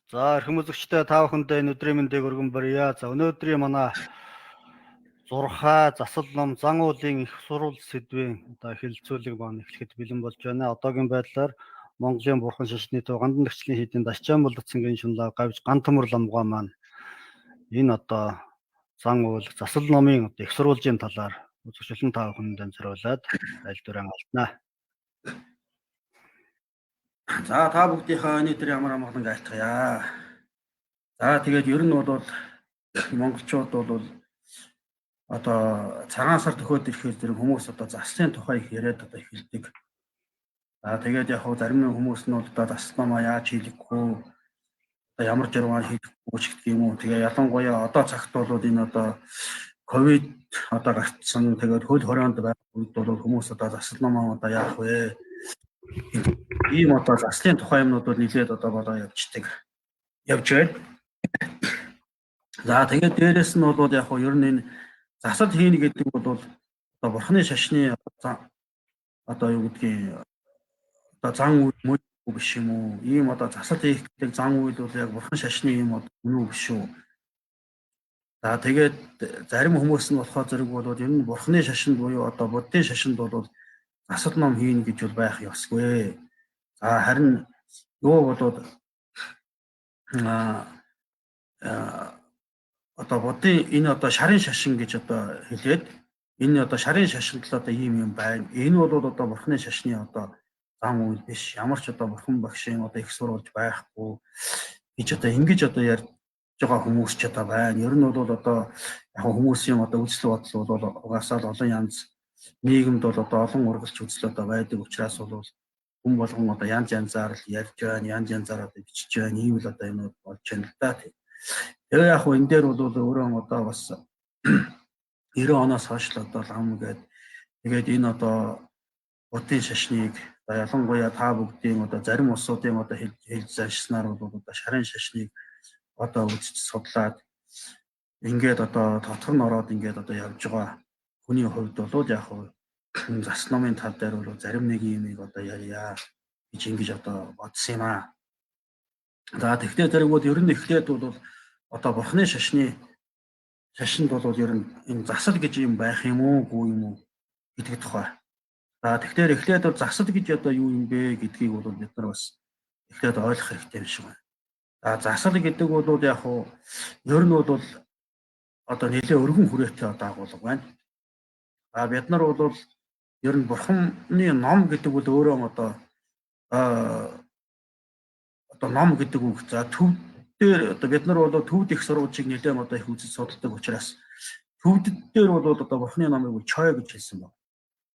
За эрхэм үзэгчдээ, та бүхэндээ энэ өдрийн мэндийг өргөн барья. За өнөөдрийн манай зурхай засал ном зан уулын их сурвал сэдвийн одоо хэлэлцүүлэг маань эхлэхэд бэлэн болж байна. Одоогийн байдлаар Монголын бурхан шашны төв Гандан нэгчлийн хийдийн Дашчаан болцсонгийн шунлаа гавж ган төмөр ламгуй маань энэ одоо зан уул засал номын одоо их сурвалжийн талаар үзэгчлэн та бүхэндээ зориулаад айлдвараа алднаа. За та бүгдийнхээ өнөөдөр ямар амгалан айлтгая. За тэгээд ер нь бол монголчууд бол одоо цагаан сар төхөөд ирэхээр зэрэг хүмүүс одоо заслын тухай их яриад одоо эхэлдэг. За тэгээд яг хөө зарим нэг хүмүүс нь бол одоо засал номоо яаж хийлгэхгүй, одоо ямар жаргаар хийлгэхгүй ч гэдэг юм уу. Тэгээ ялангуяа одоо цагт бол энэ одоо ковид одоо гарцсан, тэгээд хөл хорионд байх үед бол хүмүүс одоо засал номоо одоо яах вэ? Ийм одоо заслын тухай юмнууд бол нэлээд одоо болоо явждаг. Явж байна. За тэгээд дээрэс нь бол яг хөө ер нь энэ засал хийнэ гэдэг бол одоо бурхны шашны одоо юу гэдгийг одоо зан үйл мөн биш юм уу? Ийм одоо засал хийх гэдэг зан үйл бол яг бурхан шашны юм одоо үнэн үү биш үү? За тэгээд зарим хүмүүс нь болохоор зэрэг бол ер нь бурхны шашинд буюу одоо буддын шашинд бол засал ном хийнэ гэж бол байх ёсгүй. За харин юу болоод одоо буддын энэ одоо шарын шашин гэж одоо хэлээд энэ одоо шарын шашинд л одоо ийм юм байна. Энэ бол одоо бурхны шашны одоо зан үйл биш. Ямар ч одоо бурхан багшийн одоо их сурвалж байхгүй гэж одоо ингэж одоо ярьж байгаа хүмүүс ч одоо байна. Ер нь бол одоо яг хүмүүсийн одоо үзэл бодол бол угаасаа л олон янз нийгэмд бол одоо олон ургалч үзэл одоо байдаг учраас бол хүн болгон одоо янз янзаар л ярьж байна, янз янзаар одоо бичиж байна, ийм л одоо юмуд болж байна л да. Тэгээ яг хуу энэ дээр бол өөрөө одоо бас 90 оноос хойш л одоо лам гээд тэгээд энэ одоо буддын шашныг ялангуяа та бүгдийн одоо зарим улсуудын одоо хэлж заншснаар бол одоо шарын шашныг одоо үзэж судлаад ингээд одоо дотор нь ороод ингээд одоо явж байгаа хүний хувьд бол яг хуу зас номын тал дээр бол зарим нэг юмыг одоо ярья гэж ингэж одоо бодсон юм аа. За тэгвэл зэрэг бол ер нь эхлээд бол одоо бурхны шашны шашинд бол ер нь энэ засал гэж юм байх юм уу, үгүй юм уу гэдэг тухай. За тэгэхээр эхлээд бол засал гэж одоо юу юм бэ гэдгийг бол бид нар бас эхлээд ойлгох хэрэгтэй юм шиг байна. За засал гэдэг бол яг хуу ер нь бол одоо нэлээ өргөн хүрээтэй одоо агуулга байна. А бид нар бол ер нь бурханы ном гэдэг бол өөрөө одоо одоо ном гэдэг үг. За төв дээр одоо бид нар бол төвд их сурвалжийг нэлээд одоо их үзэж судалдаг учраас төвд дээр бол одоо бурханы номыг бол чой гэж хэлсэн байна.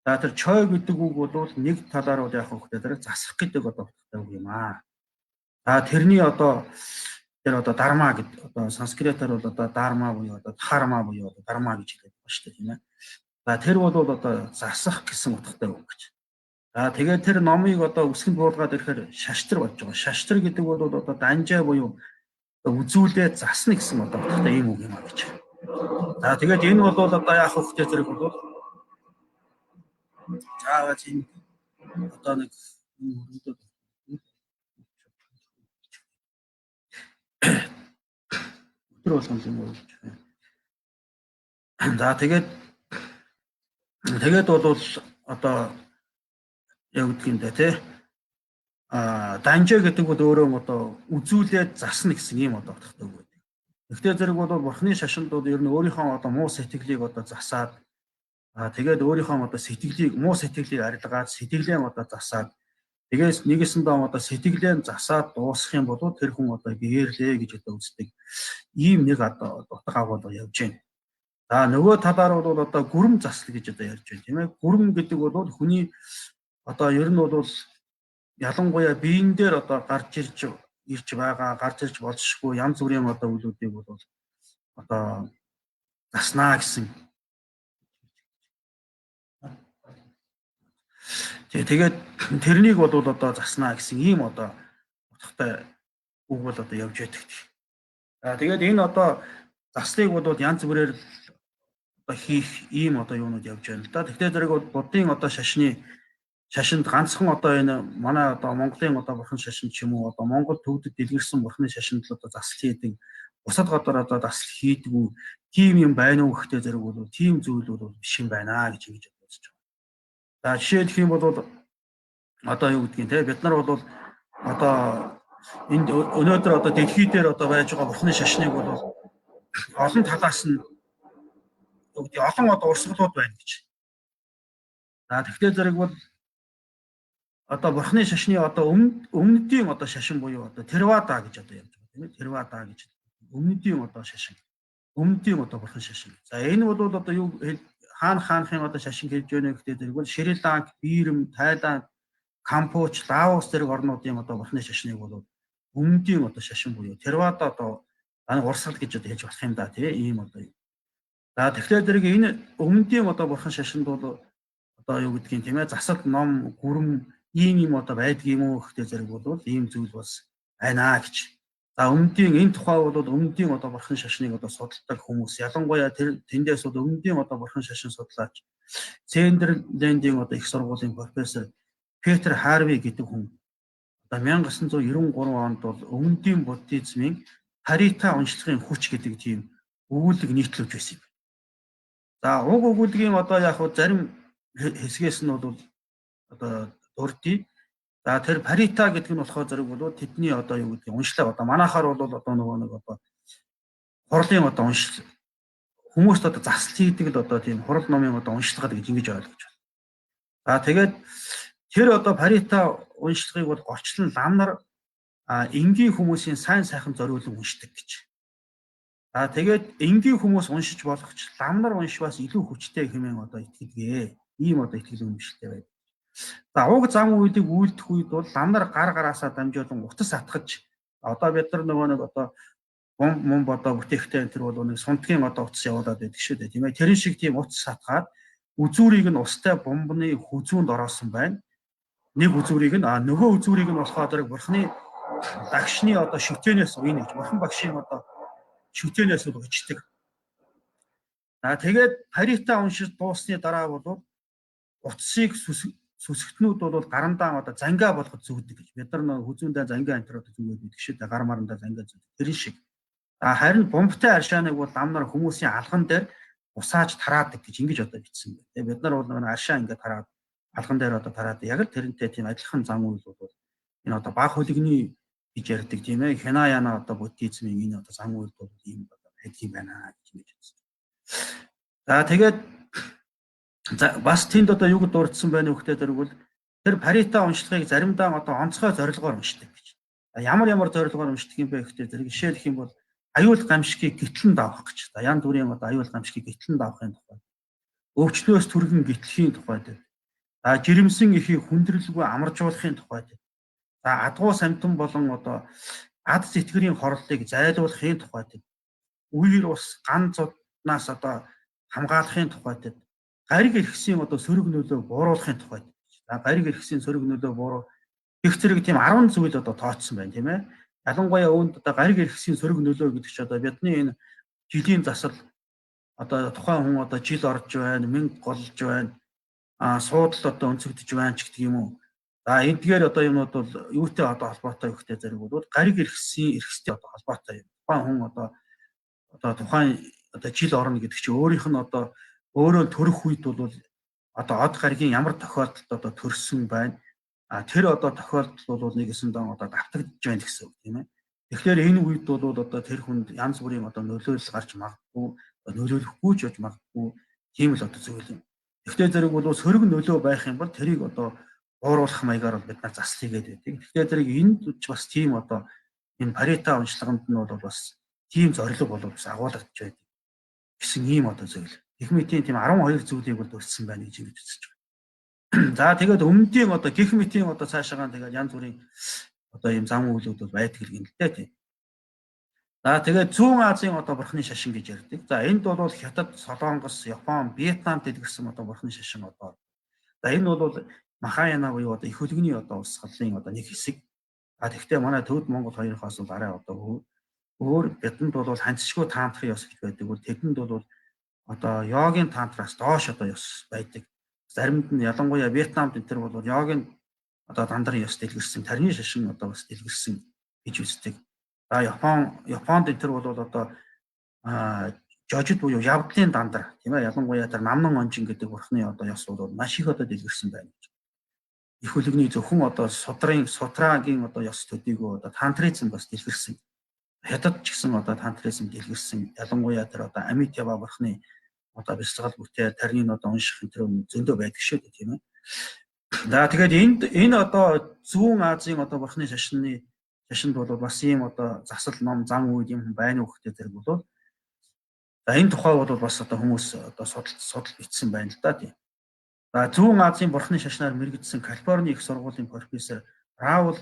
За тэр чой гэдэг үг бол нэг талаар бол яг хөөхтэй засах гэдэг одоо утгатай үг юм аа. За тэрний одоо тэр одоо дарма гэдэг одоо санскритаар бол одоо дарма буюу одоо дхарма буюу одоо дарма гэж хэлээд байгаа шүү дээ, тийм ээ. За тэр бол одоо засах гэсэн утгатай үг гэж. За тэгээд тэр номыг одоо үсгэнд буулгаад ирэхээр шаштар болж байгаа. Шаштар гэдэг бол одоо данжаа буюу үзүүлээ засна гэсэн одоо утгатай ийм үг юм а гэж. За тэгээд энэ бол одоо яах вэ зэрэг бол заавал энэ одоо нэг өргөдөө өдөр болгон юм болж байна. За тэгээд бол одоо яг гэдэг юм да тий. А данжаа гэдэг бол өөрөө одоо үзүүлээд засна гэсэн ийм одоо утгатай үг байдаг. Гэхдээ зэрэг бол бурхны шашинд бол ер нь өөрийнхөө одоо муу сэтгэлийг одоо засаад тэгээд өөрийнхөө одоо сэтгэлийг муу сэтгэлийг арилгаад сэтгэлээ одоо засаад тэгээс нэгэсэндээ одоо сэтгэлээ засаад дуусгах юм бол тэр хүн одоо гэрэлээ гэж одоо үздэг. Ийм нэг одоо утга агуулга явж байна. За нөгөө талаар бол одоо гүрэм засал гэж одоо ярьж байна, тийм ээ. Гүрэм гэдэг бол хүний одоо ер нь бол ялангуяа биеийн дээр одоо гарч ирж байгаа, гарч ирж болшгүй янз бүрийн одоо үйлүүдийг бол одоо заснаа гэсэн. Тэгээд тэрнийг бол одоо заснаа гэсэн ийм одоо утгатай үг бол одоо явж байдаг. За тэгээд энэ одоо заслыг бол янз бүрээр одоо хийх ийм одоо юунууд явж байна л да. Тэгэхээр зэрэг бол буддын одоо шашны шашинд ганцхан одоо энэ манай одоо Монголын одоо бурхан шашин ч юм уу одоо Монгол төвдөд дэлгэрсэн бурханы шашинд л одоо засал хийдэг, бусад гадар одоо засал хийдгүү тийм юм байна уу гэхдээ зэрэг бол тийм зүйл бол биш юм байна гэж ингэж үзэж байгаа. За жишээлх юм бол одоо юу гэдгийг те бид нар бол одоо энд өнөөдөр одоо дэлхий дээр одоо байж байгаа бурханы шашныг бол олон талаас нь юу гэдэг олон одоо урсгалууд байна гэж. За тэгэхээр зэрэг бол одоо бурхны шашны одоо өмнөдийн одоо шашин буюу одоо Тэрвада гэж одоо ярьж байгаа тийм ээ. Тэрвада гэж өмнөдийн одоо шашин. Өмнөдийн одоо бурхан шашин. За энэ бол одоо юу хаан хаанхын одоо шашин хэлж байна гэхдээ зэрэг бол Шри Ланк, Бирм, Тайланд, Камбож, Лаос зэрэг орнуудын одоо бурхны шашныг бол өмнөдийн одоо шашин буюу Тэрвада одоо урсгал гэж одоо хэлж болох юм да тий ийм одоо. За тэгэхээр зэрэг энэ өмнөдийн одоо бурхан шашинд бол одоо юу гэдгийг тийм ээ засал, ном, гүрэм ийм юм одоо байдгийм үү гэхдээ зэрэг бол ийм зүйл бас байна гэж. За өмнөдийн энэ тухай бол өмнөдийн одоо бурхан шашныг одоо судалдаг хүмүүс ялангуяа тэр тэндээс бол өмнөдийн одоо бурхан шашин судлаач Сендерлендийн одоо их сургуулийн профессор Петер Харви гэдэг хүн одоо 1993 онд бол өмнөдийн буддизмын Парита уншлагын хүч гэдэг тийм өгүүлэг нийтлүүлж байсан юм. За уг өгүүлгийн одоо яг хуу зарим хэсгээс нь бол одоо дурдъя. За тэр Парита гэдэг нь болохоор зэрэг бол тэдний одоо юу гэдгийг уншлага одоо манайхаар бол одоо нөгөө нэг одоо хурлын одоо уншил хүмүүст одоо засал хийдэг л одоо тийм хурал номын одоо уншлага гэж ингэж ойлгож байна. За тэгээд тэр одоо Парита уншлагыг бол голчлон лам нар энгийн хүмүүсийн сайн сайхан зориулан уншдаг гэж. За тэгээд энгийн хүмүүс уншиж болох ч лам нар уншваас илүү хүчтэй хэмээн одоо итгэдэг. Ийм одоо итгэл үнэмшилтэй байдаг. За уг зам үйлийг үйлдэх үед бол лам нар гар гараасаа дамжуулан утас атгаж одоо бид нар нөгөө нэг одоо бомб момб одоо бүтээхтэй энэ төр бол нэг сунтгийн одоо утас явуулаад байдаг шүү дээ тийм ээ. Тэрэн шиг тийм утас атгаад үзүүрийг нь устай бомбны хүзүүнд ороосон байна. Нэг үзүүрийг нь нөгөө үзүүрийг нь болохоор бурхны дагшны одоо шүтээнээс уйна гэж бурхан багшийн одоо шүтээнээс бол уйчдаг. За тэгээд Парита уншиж дуусны дараа бол утсыг сүсгтнүүд бол гарандаа одоо зангаа болгож зүүдэг гэж. Бид нар нэг хүзүүндээ зангаа энэ төр одоо зүүгээд байдаг шүү дээ. Гар марандаа зангаа зүүдэг. Тэрэн шиг. За харин бомбтай аршааныг бол лам нар хүмүүсийн алган дээр усааж тараадаг гэж ингэж одоо бичсэн байна. Тэгээ бид нар бол нэг аршаа ингээд тараад алган дээр одоо тараад яг л тэрнтэй тийм адилхан зам үйл бол энэ одоо баг хөлөгний гэж ярьдаг тийм ээ. Хинаяна одоо буддизмын энэ одоо зам үйл бол ийм одоо байдаг юм байна гэж ингэж үзсэн. За тэгээд за бас тэнд одоо юуг дурдсан байна вэ гэхээр тэрвэл тэр Парита уншлагыг заримдаа одоо онцгой зорилгоор уншдаг гэж. Ямар ямар зорилгоор уншдаг юм бэ гэхээр зэрэг жишээлх юм бол аюул гамшигыг гитлэн давах гэж. За янз бүрийн одоо аюул гамшигыг гитлэн давахын тухай. Өвчлөөс түргэн гитлэхийн тухай дээр. За жирэмсэн эхийг хүндрэлгүй амаржуулахын тухай дээр. За адгуу самтан болон одоо ад зэтгэрийн хорлолыг зайлуулахын тухай дээр. Үер ус ган зуднаас одоо хамгаалахын тухай дээр. Гариг эрхсийн одоо сөрөг нөлөө бууруулахын тухай. За гариг эрхсийн сөрөг нөлөө бууруу их зэрэг тийм 10 зүйл одоо тооцсон байна тийм ээ. Ялангуяа үүнд одоо гариг эрхсийн сөрөг нөлөө гэдэг чи одоо бидний энэ жилийн засал одоо тухайн хүн одоо жил орж байна, мөнгө голж байна, суудал одоо өнцөгдөж байна ч гэдэг юм уу. За эдгээр одоо юмнууд бол юутай одоо холбоотой вэ гэхээр зэрэг бол гариг эрхсийн эрхстэй одоо холбоотой юм. Тухайн хүн одоо тухайн одоо жил орно гэдэг чи өөрийнх нь одоо өөрөө төрөх үед бол одоо од гаригийн ямар тохиолдолд одоо төрсөн байна. А тэр одоо тохиолдол бол нэгэсэндээ одоо давтагдж байна гэсэн үг тийм ээ. Тэгэхээр энэ үед бол одоо тэр хүнд янз бүрийн одоо нөлөөлөл гарч магадгүй, нөлөөлөхгүй ч байж магадгүй тийм л одоо зүйл юм. Тэгэхээр зэрэг бол сөрөг нөлөө байх юм бол тэрийг одоо бууруулах маягаар бол бид нар засал хийгээд байдаг. Тэгэхээр зэрэг энд ч бас тийм одоо энэ Парита уншлаганд нь бол бас тийм зорилго бол бас агуулгадж байдаг гэсэн ийм одоо зүйл. Гэх мэтийн тийм 12 зүйлийг бол дурдсан байна гэж ингэж үзэж байна. За тэгээд өмнөдийн одоо гих мэтийн одоо цаашаагаа тэгээд янз бүрийн одоо ийм зам үйлүүд бол байдаг л гэнэ л дээ тийм. За тэгээд Зүүн Азийн одоо бурхны шашин гэж ярьдаг. За энд бол Хятад, Солонгос, Япон, Вьетнамд дэлгэрсэн одоо бурхны шашин одоо. За энэ бол Махаяна буюу одоо их хөлгөний одоо урсгалын одоо нэг хэсэг. А тэгвэл манай Төвд Монгол хоёрохоос бол арай одоо өөр бидэнд бол ханцшгүй тантрын ёс гэж байдаг бол тэдэнд бол одоо йогийн тантраас доош одоо ёс байдаг. Заримд нь ялангуяа Вьетнамд энэ төр бол йогийн одоо дандрын ёс дэлгэрсэн, тарны шашин одоо бас дэлгэрсэн гэж үздэг. За Японд энэ төр бол одоо жожид буюу явдлын дандар, тийм ялангуяа тэр намнан онжин гэдэг бурхны одоо ёс бол маш их одоо дэлгэрсэн байна гэж. Их хөлөгний зөвхөн одоо судрын сутрагийн одоо ёс төдийгөө одоо тантризм бас дэлгэрсэн. Хятад ч гэсэн одоо тантризм дэлгэрсэн. Ялангуяа тэр одоо Амитяба бурхны одоо бясалгал бүтээл тарныг одоо унших энэ төр зөндөө байдаг шүү дээ, тийм. За тэгээд энд энэ одоо Зүүн Азийн одоо бурхны шашны шашинд бол бас ийм одоо засал ном зан үйл юм байна уу гэхдээ зэрэг бол за энэ тухай бол бас одоо хүмүүс одоо судал бичсэн байна л да, тийм. За Зүүн Азийн бурхны шашнаар мэрэгдсэн Калифорни их сургуулийн профессор Раул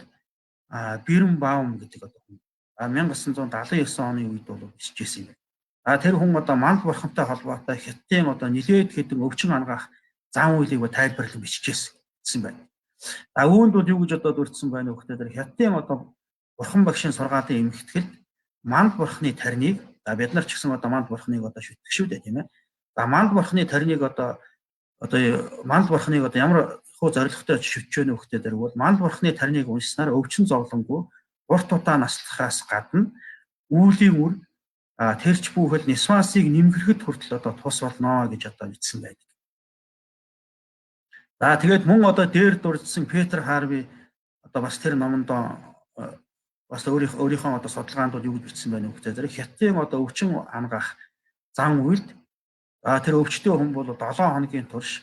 Бирнбаум гэдэг одоо хүн 1979 оны үед бол бичижсэн юм байна. А тэр хүн одоо манд бурхантай холбоотой хятадын одоо нилээд хэдэн өвчин ангаах зан үйлийг тайлбарлан бичижсэн байна. А үүнд бол юу гэж одоо дурдсан байна вэ гэхээр тэр хятадын одоо бурхан багшийн сургаалын эмхэтгэлд манд бурхны тарныг, за бид нар ч гэсэн одоо манд бурхныг одоо шүтдэг шүү дээ, тийм. За манд бурхны тарныг одоо манд бурхныг одоо ямар хөө зорилготой шүтж өгнө вэ гэхээр бол манд бурхны тарныг уншсанаар өвчин зовлонгүй урт удаа наслахаас гадна үүлийн үр тэрч бүхэл нисвасыг нэмгэрэхэд хүртэл одоо тус болно гэж одоо бичсэн байдаг. За тэгээд мөн одоо дээр дурдсан Петр Харви одоо бас тэр номондоо бас өөрийнхөө одоо судалгаанд бол юу гэж бичсэн байна вэ гэхээр зэрэг хятадын одоо өвчин ангаах зан үйлд тэр өвчтөе хүн бол 7 хоногийн турш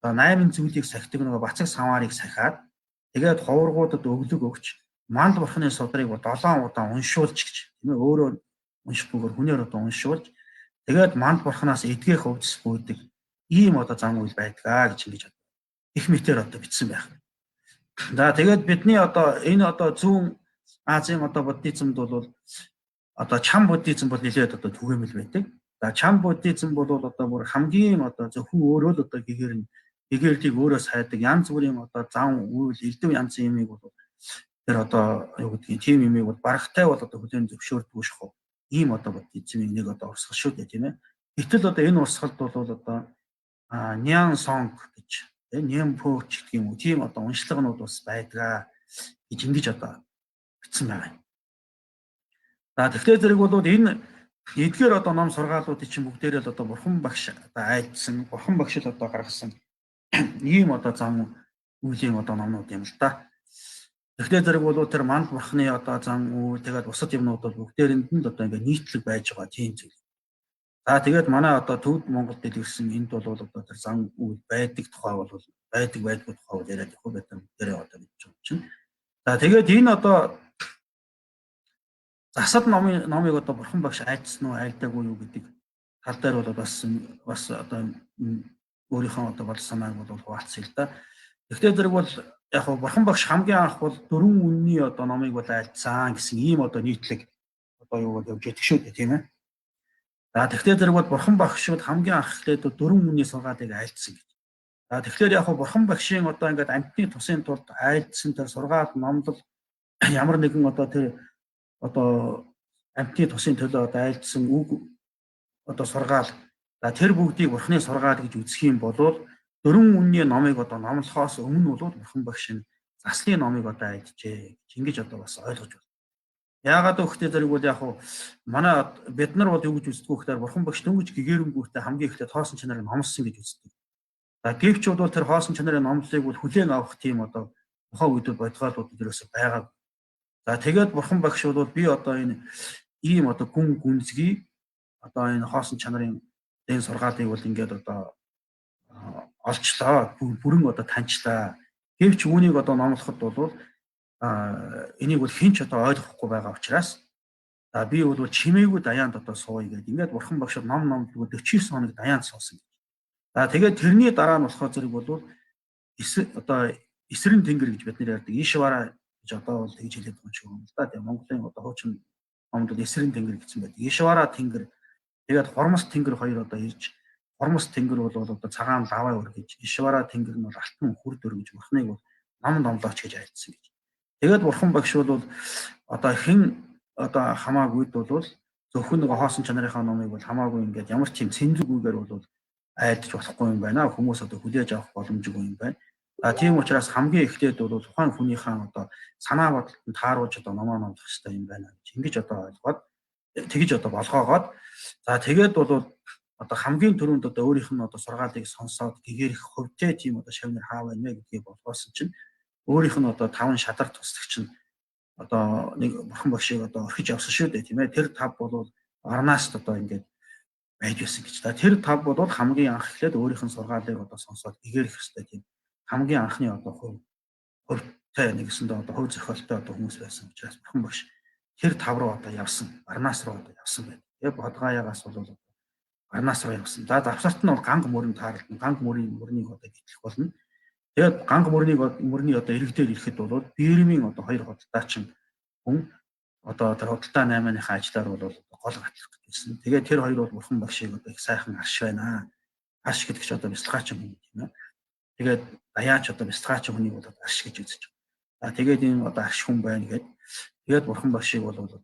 одоо 8 зүйлийг сахидаг нөгөө бацаг самаарыг сахиад тэгээд ховргуудад өглөг өгч манд бурхны судрыг 7 удаа уншуулж гэж, тийм өөрөө уншихгүйгээр хүнээр одоо уншуулж тэгээд манд бурхнаас эдгэх өвдөс бүүдэг ийм одоо зан үйл байдгаа гэж ингэж их мэтэр одоо бичсэн байх. За тэгээд бидний одоо энэ одоо Зүүн Азийн одоо буддизмд бол одоо чам буддизм бол нэлээд одоо түгээмэл байдаг. За чам буддизм бол одоо бүр хамгийн одоо зөвхөн өөрөө л одоо гэгэрлийг өөрөө сайдаг янз бүрийн одоо зан үйл элдв янзын юмыг бол тэр одоо юу гэдгийг тийм юмыг бол барагтай бол одоо хүлээн зөвшөөрдөг шахуу ийм одоо буддизмын нэг одоо урсгал шүү дээ, тийм. Гэтэл одоо энэ урсгалд бол одоо Нян сонг гэж, Нян пөөч гэх юм уу, тийм одоо уншлаганууд бас байдгаа гэж ингэж одоо бичсэн байгаа юм. За тэгэхээр зэрэг бол энэ эдгээр одоо ном сургаалуудын чинь бүгдээрээ л одоо бурхан багш одоо айлдсан, бурхан багш л одоо гаргасан ийм одоо зам үеийн одоо номнууд юм л да. Тэгэхээр зэрэг бол тэр манд бурхны одоо зам үйл тэгээд бусад юмнууд бол бүгдээрэнд нь л одоо ингээ нийтлэг байж байгаа тийм зүйл. За тэгээд манай одоо төвд Монголд дэлгэрсэн энд бол одоо тэр зам үйл байдаг тухай бол байдаг байдгүй тухай бол яриад явах бид нар бүгдээрээ одоо мэдж байгаа чинь. За тэгээд энэ одоо засал номыг одоо бурхан багш айлдсан уу айлдаагүй юу гэдэг тал дээр бол бас одоо өөрийнхөө одоо бодол санааг бол хуваалцъя л да. Гэхдээ зэрэг бол яг нь бурхан багш хамгийн анх бол дөрвөн үнний одоо номыг бол айлдсан гэсэн ийм одоо нийтлэг одоо юу бол явж яддаг шүү дээ, тийм. За тэгэхээр зэрэг бол бурхан багш бол хамгийн анх эхлээд дөрвөн үнний сургаалыг айлдсан гэж. За тэгэхээр яг нь бурхан багшийн одоо ингээд амьтны тусын тулд айлдсан тэр сургаал номлол ямар нэгэн одоо тэр одоо амьтны тусын төлөө одоо айлдсан үг одоо сургаал, за тэр бүгдийг бурхны сургаал гэж үзэх юм бол дөрвөн үнний номыг одоо номлохоос өмнө бол бурхан багш нь заслын номыг одоо айлджээ гэж ингэж одоо бас ойлгож байна. Яагаад гэвэл зэрэг бол яг хуу манай бид нар бол юу гэж үздэг вэ гэхээр бурхан багш дөнгөж гэгэрэнгүүтээ хамгийн эхлээд хоосон чанарыг номлосон гэж үздэг. За гэвч бол тэр хоосон чанарын номлолыг бол хүлээн авах тийм одоо тухайн үед бодгойлууд ерөөсөй байгаагүй. За тэгээд бурхан багш бол би одоо энэ ийм одоо гүн гүнзгий одоо энэ хоосон чанарын энэ сургаалыг бол ингээд одоо олчлоо, бүрэн одоо таньчлаа. Гэвч үүнийг одоо номлоход бол энийг бол хэн ч одоо ойлгохгүй байгаа учраас би бол чимээгүй даяанд одоо сууя гэдэг. Ингээд бурхан багш ном номлогоо 49 хоног даяанд суусан гэж. За тэгээд тэрний дараа нь болохоор зэрэг бол одоо эсрэн тэнгэр гэж бид нэр ярьдаг. Ишвара гэж одоо бол тэгж хэлээд байгаа юм шиг байна л да. Тэгээ Монголын одоо хуучин номд бол эсрэн тэнгэр гэсэн байдаг. Ишвара тэнгэр тэгээд хормос тэнгэр хоёр одоо ирж, хормос тэнгэр бол одоо цагаан лавай өргөж, Ишвара тэнгэр нь бол алтан хүрд өргөж бурхныг бол ном номлооч гэж айлдсан гэж. Тэгээд бурхан багш бол одоо хэн одоо хамаагүйд бол зөвхөн нэг хоосон чанарынхаа номыг бол хамаагүй ингээд ямар ч юм цензургүйгээр бол айлдаж болохгүй юм байна. Хүмүүс одоо хүлээж авах боломжгүй юм байна. А тийм учраас хамгийн эхлээд бол тухайн хүнийхээ одоо санаа бодолд нь тааруулж одоо номоо номлох хэрэгтэй юм байна гэж ингэж одоо ойлгоод тэгж одоо болгоогоод за тэгээд бол одоо хамгийн түрүүнд одоо өөрийнх нь одоо сургаалыг сонсоод гэгэрэх хувьтай тийм одоо шавнар хаа байна вэ гэдгийг болгоосон чинь өөрийнх нь одоо таван шадар туслагч нь одоо нэг бурхан багшийг одоо орхиж явсан шүү дээ, тийм ээ. Тэр тав бол Варнаст одоо ингээд байж байсан гэж. Та тэр тав бол хамгийн анх эхлээд өөрийнх нь сургаалыг одоо сонсоод гэгэрэх хэрэгтэй тийм хамгийн анхны одоо хувьтай нэгсэндээ одоо хувь зохиолтой одоо хүмүүс байсан учраас бурхан багш тэр тав руу одоо явсан. Варнас руу одоо явсан байна. Тэгээ Бодгаяагаас бол Варнас руу явсан. За завсарт нь бол ганг мөрөн тааралдан ганг мөрийн мөрнийг одоо гэтлэх болно. Тэгээд ганг мөрний одоо иргэдээр ирэхэд бол Бирмийн одоо хоёр худалдаачин хүн одоо тэр худалдаа 8-ныхаа ажлаар бол гол гатлах гэсэн. Тэгээд тэр хоёр бол бурхан багшийг одоо их сайхан арш байна. Арш гэдэг чинь одоо бяцлагаачин хүн тийм ээ. Тэгээд даяач одоо бяцлагаачин хүнийг бол арш гэж үзэж байгаа. За тэгээд энэ одоо арш хүн байна гэд тэгээд бурхан багшийг бол одоо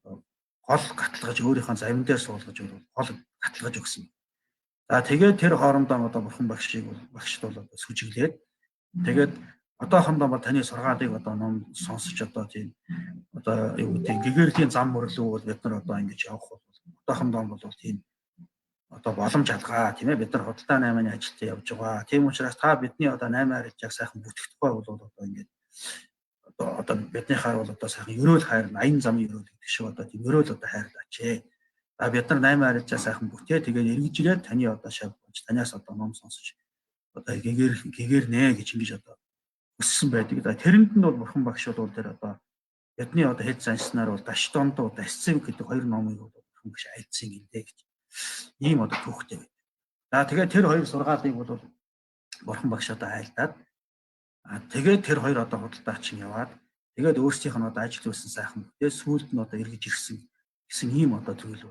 гол гатлгаж өөрийнхөө завин дээр суулгаж бол гол гатлгаж өгсөн. За тэгээд тэр хоорондоо одоо бурхан багшийг бол багшд бол одоо сүжиглээд тэгээд одоохондоо бол таны сургаалыг одоо ном сонсож одоо тийм одоо юу гэдэг гэгэрлийн зам мөрлөө бол бид нар одоо ингэж явах бол одоохондоо бол тийм одоо боломж алгаа, тийм ээ, бид нар худалдаа 8-ны ажилд явж байгаа. Тийм учраас та бидний одоо 8 арилжааг сайхан бүтгэх тухай бол одоо ингэж одоо биднийхаар бол одоо сайхан ерөөл хайр 80 замын ерөөл гэдэг шиг одоо тийм ерөөл одоо хайрлаач ээ. За бид нар 8 арилжаа сайхан бүтээ тэгээд эргэж ирээд таны одоо шав болж танаас одоо ном сонсож одоо гэгэрнэ гэж ингэж одоо өссөн байдаг. За тэрэнд нь бол бурхан багш бол тэр одоо бидний одоо хэд занснаар бол Даштондоо Дасцэв гэдэг хоёр номыг бол бурхан багш айлдсан юм дээ гэж ийм одоо түүхтэй байдаг. За тэгээд тэр хоёр сургаалыг бол бурхан багш одоо айлдаад тэгээд тэр хоёр одоо худалдаачин яваад тэгээд өөрсдийнх нь одоо ажил үйлсэн сайхан бүтээ сүүлд нь одоо эргэж ирсэн гэсэн ийм одоо зүйл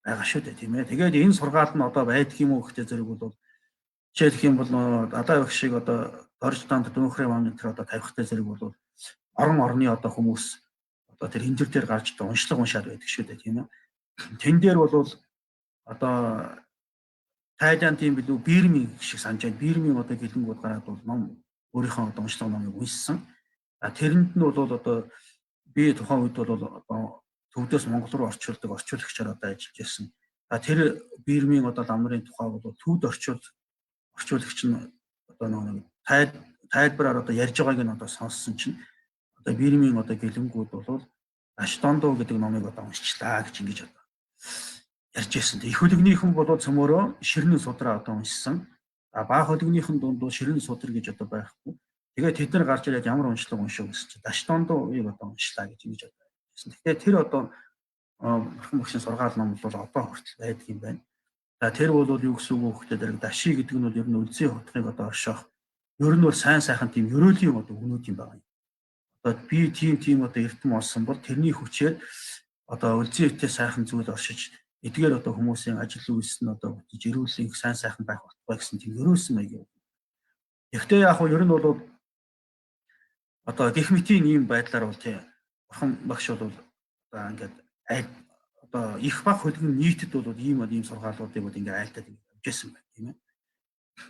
байгаа шүү дээ, тийм ээ. Тэгээд энэ сургаал нь одоо байдаг юм уу гэхдээ зэрэг бол жишээлх юм бол далай багш шиг одоо Дорждонд дөнхрийн маамны тэр одоо тавихтай зэрэг бол орон орны одоо хүмүүс одоо тэр хинжир дээр гарч одоо уншлага уншаад байдаг шүү дээ, тийм ээ. Тэн дээр бол одоо Тайландын билүү Бирмийн шиг санаж байна. Бирмийн одоо гэлэнгүүд гараад бол ном өөрийнхөө одоо уншлага номыг уншсан. А тэрэнд нь бол одоо би тухайн үед бол одоо төвдөөс Монгол руу орчуулдаг орчуулагчаар одоо ажиллаж байсан. А тэр Бирмийн одоо ламрын тухай бол төвд орчуулагч нь одоо нэг тайлбараар одоо ярьж байгааг нь одоо сонссон чинь одоо Бирмийн одоо гэлэнгүүд бол Аштондо гэдэг номыг одоо уншчлаа гэж ингэж одоо ярьж байсан. Их хөлөгнийхэн бол цөмөрөө ширнэн судраа одоо уншсан. А баг хөлөгнийхэн дунд бол ширнэн судар гэж одоо байхгүй. Тэгээд тэд нар гарч ирээд ямар уншлага уншив гэсэн чинь Даштондоыг одоо уншлаа гэж ингэж одоо ярьсан. Тэгэхээр тэр одоо бурхан багшийн сургаал ном бол одоо хүртэл байдаг юм байна. За тэр бол юу гэсэн үг вэ гэхээр дэрэг даши гэдэг нь бол ер нь үлзий хутгийг одоо оршоох ер нь бол сайн сайхан тийм ерөөлийн одоо үгнүүд юм байна. Одоо би тийм одоо эрдэм олсон бол тэрний хүчээр одоо үлзий хэтээ сайхан зүйл оршиж эдгээр одоо хүмүүсийн ажил үйлс нь одоо бүтэж эрүүлийн сайн сайхан байх болтугай гэсэн тийм ерөөсөн маяг. Гэхдээ яг нь ер нь бол одоо гэх мэтийн ийм байдлаар бол тийм бурхан багш бол одоо ингээд одоо их баг хөлгөн нийтэд бол ийм сургаалуудыг бол ингээд айлтаад явж байсан байна, тийм ээ.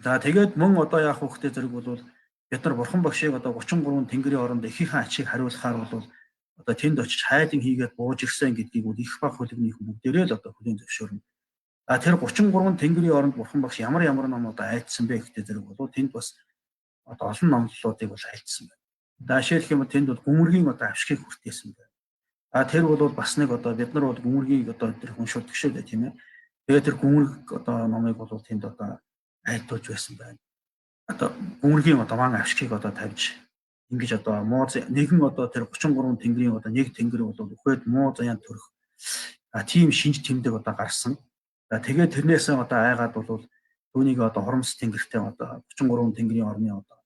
За тэгээд мөн одоо яах вэ гэхтэй зэрэг бол бид нар бурхан багшийг одоо 33 тэнгэрийн оронд ихийнхээ ачийг хариулахаар бол одоо тэнд очиж хайлан хийгээд бууж ирсэн гэдгийг бол их баг хөлгөнийх бүгдээрээ л одоо хүлээн зөвшөөрнө. А тэр 33 тэнгэрийн оронд бурхан багш ямар ямар ном одоо айлдсан бэ гэхтэй зэрэг бол тэнд бас одоо олон номлолуудыг бол айлдсан байна. За жишээлх юм бол тэнд бол гүмэргийн одоо авшигыг хүртээсэн байна. А тэр бол бас нэг одоо бид нар бол гүмэргийг одоо тэр уншуулдаг шүү дээ, тийм ээ. Тэгээд тэр гүмэрэг одоо номыг бол тэнд одоо айлдуулж байсан байна. Одоо гүмэргийн одоо ван авшигыг одоо тавьж ингэж одоо муу нэгэн одоо тэр 33 тэнгэрийн одоо нэг тэнгэр бол үхээд муу заяан төрөх тийм шинж тэмдэг одоо гарсан. За тэгээд тэрнээсээ одоо айгаад бол түүнийг одоо хоромс тэнгэртэй одоо 33 тэнгэрийн орны одоо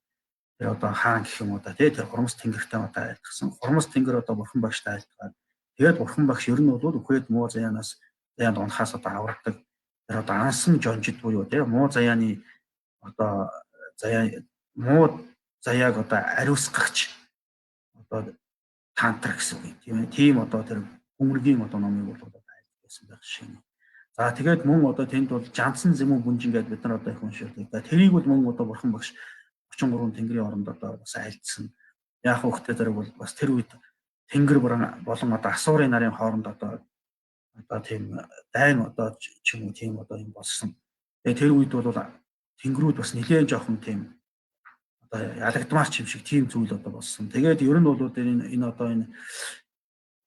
тэр одоо хаан гэх юм уу да тий тэр хоромс тэнгэртэй одоо айлтгсан. Хоромс тэнгэр одоо бурхан багштай айлтгаад тэгээд бурхан багш ер нь бол үхээд муу заяанаас заяанд унахаас одоо авардаг тэр одоо ансан жонжид буюу тий муу заяаны одоо заяа муу заяаг одоо ариусгагч одоо тантра гэсэн үг тийм ээ. Тийм одоо тэр гүмэргийн одоо номыг бол одоо айлтгасан байх шиг. За тэгээд мөн одоо тэнд бол Жанцсан зэмүү бүнжин гэдээ бид нар одоо их уншдаг. За тэрийг бол мөн одоо бурхан багш 33 тэнгэрийн оронд одоо бас айлдсан. Яг хөөхтэй зэрэг бол бас тэр үед тэнгэр болон одоо асуурын нарын хооронд одоо тийм дайн одоо ч юм уу тийм одоо юм болсон. Тэгээд тэр үед бол тэнгэрүүд бас нэлээд жоохон тийм одоо ялагдмаар ч юм шиг тийм зүйл одоо болсон. Тэгээд ер нь бол энэ одоо энэ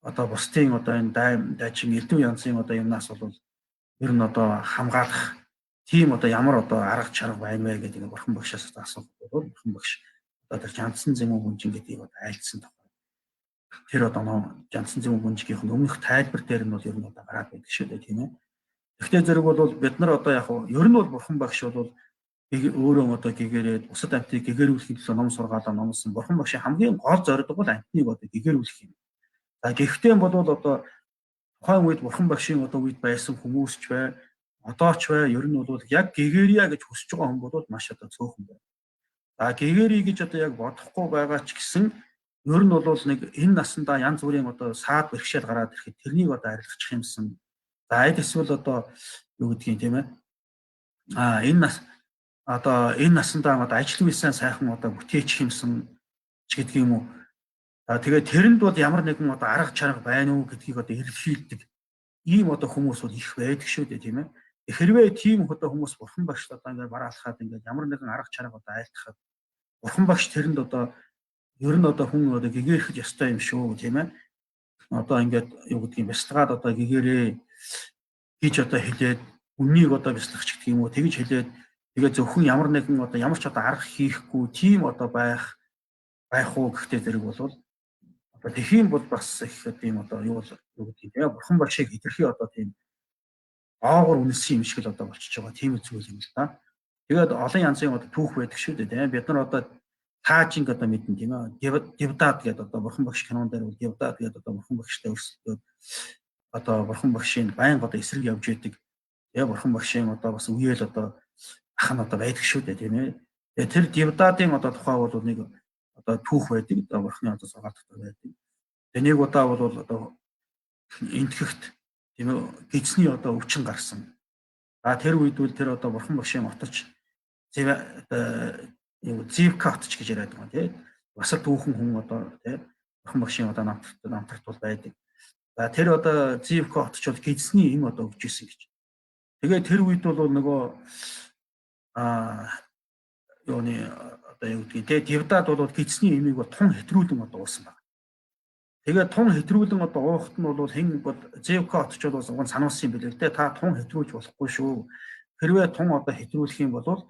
одоо бусдын одоо энэ дайм дайчин элдв янзын одоо юмнаас бол ер нь одоо хамгаалах тийм одоо ямар одоо арга чарга байна вэ гэдэг бурхан багшаас асуух бол бурхан багш одоо тэр Жанцсан зэмүү бүнжин гэдгийг одоо айлдсан тухай. Тэр одоо нөө Жанцсан зэмүү бүнжигийнх нь өмнөх тайлбар дээр нь бол ер нь одоо гараад байдаг шүү дээ, тийм ээ. Гэхдээ зэрэг бол бид нар одоо яг ер нь бол бурхан багш бол өөрөө одоо гэгэрээд бусад амьтыг гэгэрүүлэхийн төлөө ном сургаалаа номлосон. Бурхан багшийн хамгийн гол зорилго бол амьтныг одоо гэгэрүүлэх юм. За гэхдээ бол одоо тухайн үед бурхан багшийн одоо үед байсан хүмүүс ч бай, одоо ч бай, ер нь бол яг гэгэрья гэж хүсэж байгаа хүн бол маш одоо цөөхөн байна. За гэгэрий гэж одоо яг бодохгүй байгаа ч гэсэн ер нь бол нэг энэ насандаа янз бүрийн одоо саад бэрхшээл гараад ирэхэд тэрнийг одоо арилгачих юмсан. За аль эсвэл одоо юу гэдгийг тийм ээ. А энэ нас одоо энэ насандаа одоо ажил үйлсэн сайхан одоо бүтээчих юмсан ч гэдэг юм уу. За тэгээд тэрэнд бол ямар нэгэн одоо арга чарга байна уу гэдгийг одоо эрэлхийлдэг ийм одоо хүмүүс бол их байдаг шүү дээ, тийм ээ. Хэрвээ тийм одоо хүмүүс бурхан багш одоо ингээд бараалхаад ингээд ямар нэгэн арга чарга одоо айлтгахад бурхан багш тэрэнд одоо ер нь одоо хүн одоо гэгэрэх ёстой юм шүү, тийм ээ. Одоо ингээд юу гэдгийг бясалгаад одоо гэгэрээ гэж одоо хэлээд үннийг одоо бясалгах гэдэг юм уу тэгж хэлээд тэгээ зөвхөн ямар нэгэн одоо ямар ч одоо арга хийхгүй тийм одоо байх уу гэхдээ зэрэг бол одоо тэхийн бол бас их тийм одоо юу юу гэдгийг тийм бурхан багшийг хэтэрхий одоо тийм доогуур үнэлсэн юм шиг л одоо болчихж байгаа тийм зүйл юм л да. Тэгээд олон янзын одоо түүх байдаг шүү дээ, тийм бид нар одоо таажинг одоо мэднэ, тийм ээ. Девдад гэдэг одоо бурхан багш кинон дээр бол Девдад гэдэг одоо бурхан багштай өрсөлдөөд одоо бурхан багшийн байнга одоо эсрэг явж идэг. Тэгээ бурхан багшийн одоо бас үеэл одоо ах нь одоо байдаг шүү дээ, тийм ээ. Тэгээ тэр Девдадын одоо тухай бол нэг одоо түүх байдаг. Одоо бурханы одоо сургаал дотор байдаг. Тэгээ нэг удаа бол одоо энтгэхт тийм ээ гидсний одоо өвчин гарсан. А тэр үед бол тэр одоо бурхан багшийн оточ одоо Зивка отч гэж яриад байгаа тийм. Бас л түүхэн хүн одоо тийм бурхан багшийн одоо намтарт бол байдаг. За тэр одоо Зивка отч бол гидсний им одоо өгч исэн гэж. Тэгээ тэр үед бол нөгөө юуны одоо юу гэдгийг те Девдад бол гидсний имийг бол тун хэтрүүлэн одоо уусан байна. Тэгээ тун хэтрүүлэн одоо уухт нь бол хэн бол Зевка отч бол уг нь сануулсан юм билээ те, та тун хэтрүүлж болохгүй шүү. Хэрвээ тун одоо хэтрүүлэх юм бол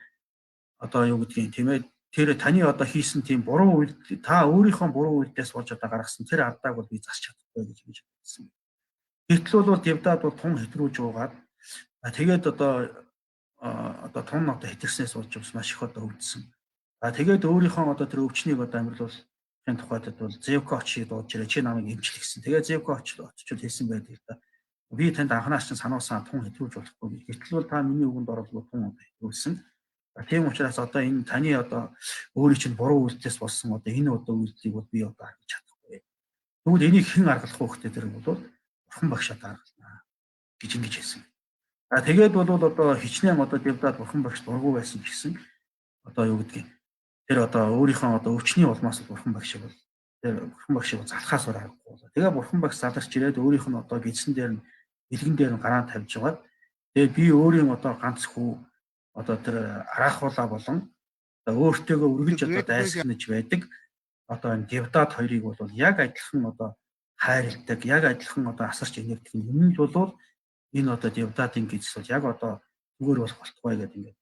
одоо юу гэдгийг тийм ээ тэр таны одоо хийсэн тийм буруу үйлдэл та өөрийнхөө буруу үйлдэлээс болж одоо гаргасан тэр алдааг бол би засч чадахгүй гэж хэлсэн. Гэтэл бол Девдад бол тун хэтрүүлж уугаад тэгээд одоо тун одоо хэтэрснээс болж бас маш их одоо өвдсөн. А тэгээд өөрийнхөө одоо тэр өвчнийг одоо амьдруулахын тухайд бол Зевка очийг дуудаж ирээ, чи намайг эмчлэх гэсэн. Тэгээд Зевка очиж хэлсэн байдаг л да. Би танд анханаас чинь сануулсан тун хэтрүүлж болохгүй гэж. Гэтэл бол та миний үгэнд оруулгүй тун одоо хэтрүүлсэн. Тийм учраас одоо энэ таны одоо өөрийн чинь буруу үйлдэлээс болсон одоо энэ одоо үйлдэлийг бол би одоо аргалж чадахгүй. Тэгвэл энийг хэн аргалах вэ гэхдээ тэр бол бурхан багш одоо аргалнаа гэж ингэж хэлсэн. А тэгээд бол одоо хичнээн одоо Девдад бурхан багш дургу байсан ч гэсэн одоо юу гэдгийг тэр одоо өөрийнхөө одоо өвчний улмаас бурхан багшийг бол тэр бурхан багшийг залхаас өөр аргагүй болоо. Тэгээ бурхан багш заларч ирээд өөрийнх нь одоо гидсэн дээр нь бэлгэн дээр нь гараан тавьж байгаад тэгээ би өөрийн одоо ганц хүү одоо тэр араахуулаа болон одоо өөртөөгөө үргэлж одоо дайсагнаж байдаг одоо энэ Девдад хоёрыг бол яг адилхан одоо хайрладаг, яг адилхан одоо асарч инэрдэг юм нь бол энэ одоо Девдадын гидс бол яг одоо зүгээр болох болтугай гэдэг ингээд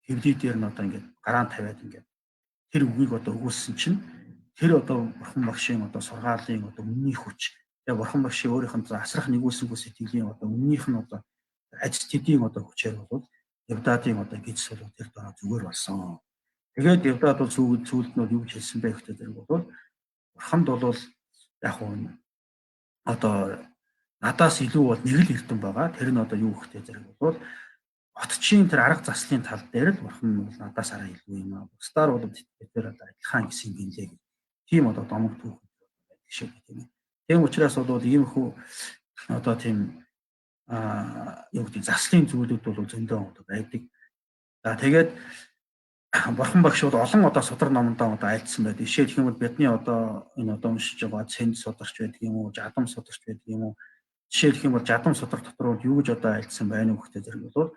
хэвлий дээр нь одоо ингээд гараан тавиад ингээд тэр үгийг одоо өгүүлсэн чинь тэр одоо бурхан багшийн одоо сургаалын одоо үнний хүч, тэгээ бурхан багшийн өөрийнх нь асрах нэгүүлсэнгүй сэтгэлийн одоо үннийх нь одоо ажил тэдийн одоо хүчээр бол Девдадын одоо гидс бол тэр дороо зүгээр болсон. Тэгээд Девдад бол сүүлд нь бол юу гэж хэлсэн бэ гэхдээ зэрэг бол бурханд бол яг нь одоо надаас илүү бол нэг л эрдэм байгаа. Тэр нь одоо юу гэхдээ зэрэг бол отчийн тэр арга заслын тал дээр л бурхан бол надаас арай илүү юм аа. Бусдаар бол бид тэр одоо адилхан гэсэн юм лээ гэх. Тийм одоо домог түүх байдаг шиг тийм ээ. Тийм учраас бол иймэрхүү одоо тийм юу гэдэг заслын зүйлүүд бол зөндөө одоо байдаг. За тэгээд бурхан багш бол олон одоо судар номондоо одоо айлдсан байдаг. Жишээлх юм бол бидний одоо энэ одоо уншиж байгаа цэнд сударч байдаг юм уу, жадам сударч байдаг юм уу. Жишээлх юм бол жадам судар дотор бол юу гэж одоо айлдсан байна вэ гэхдээ зэрэг бол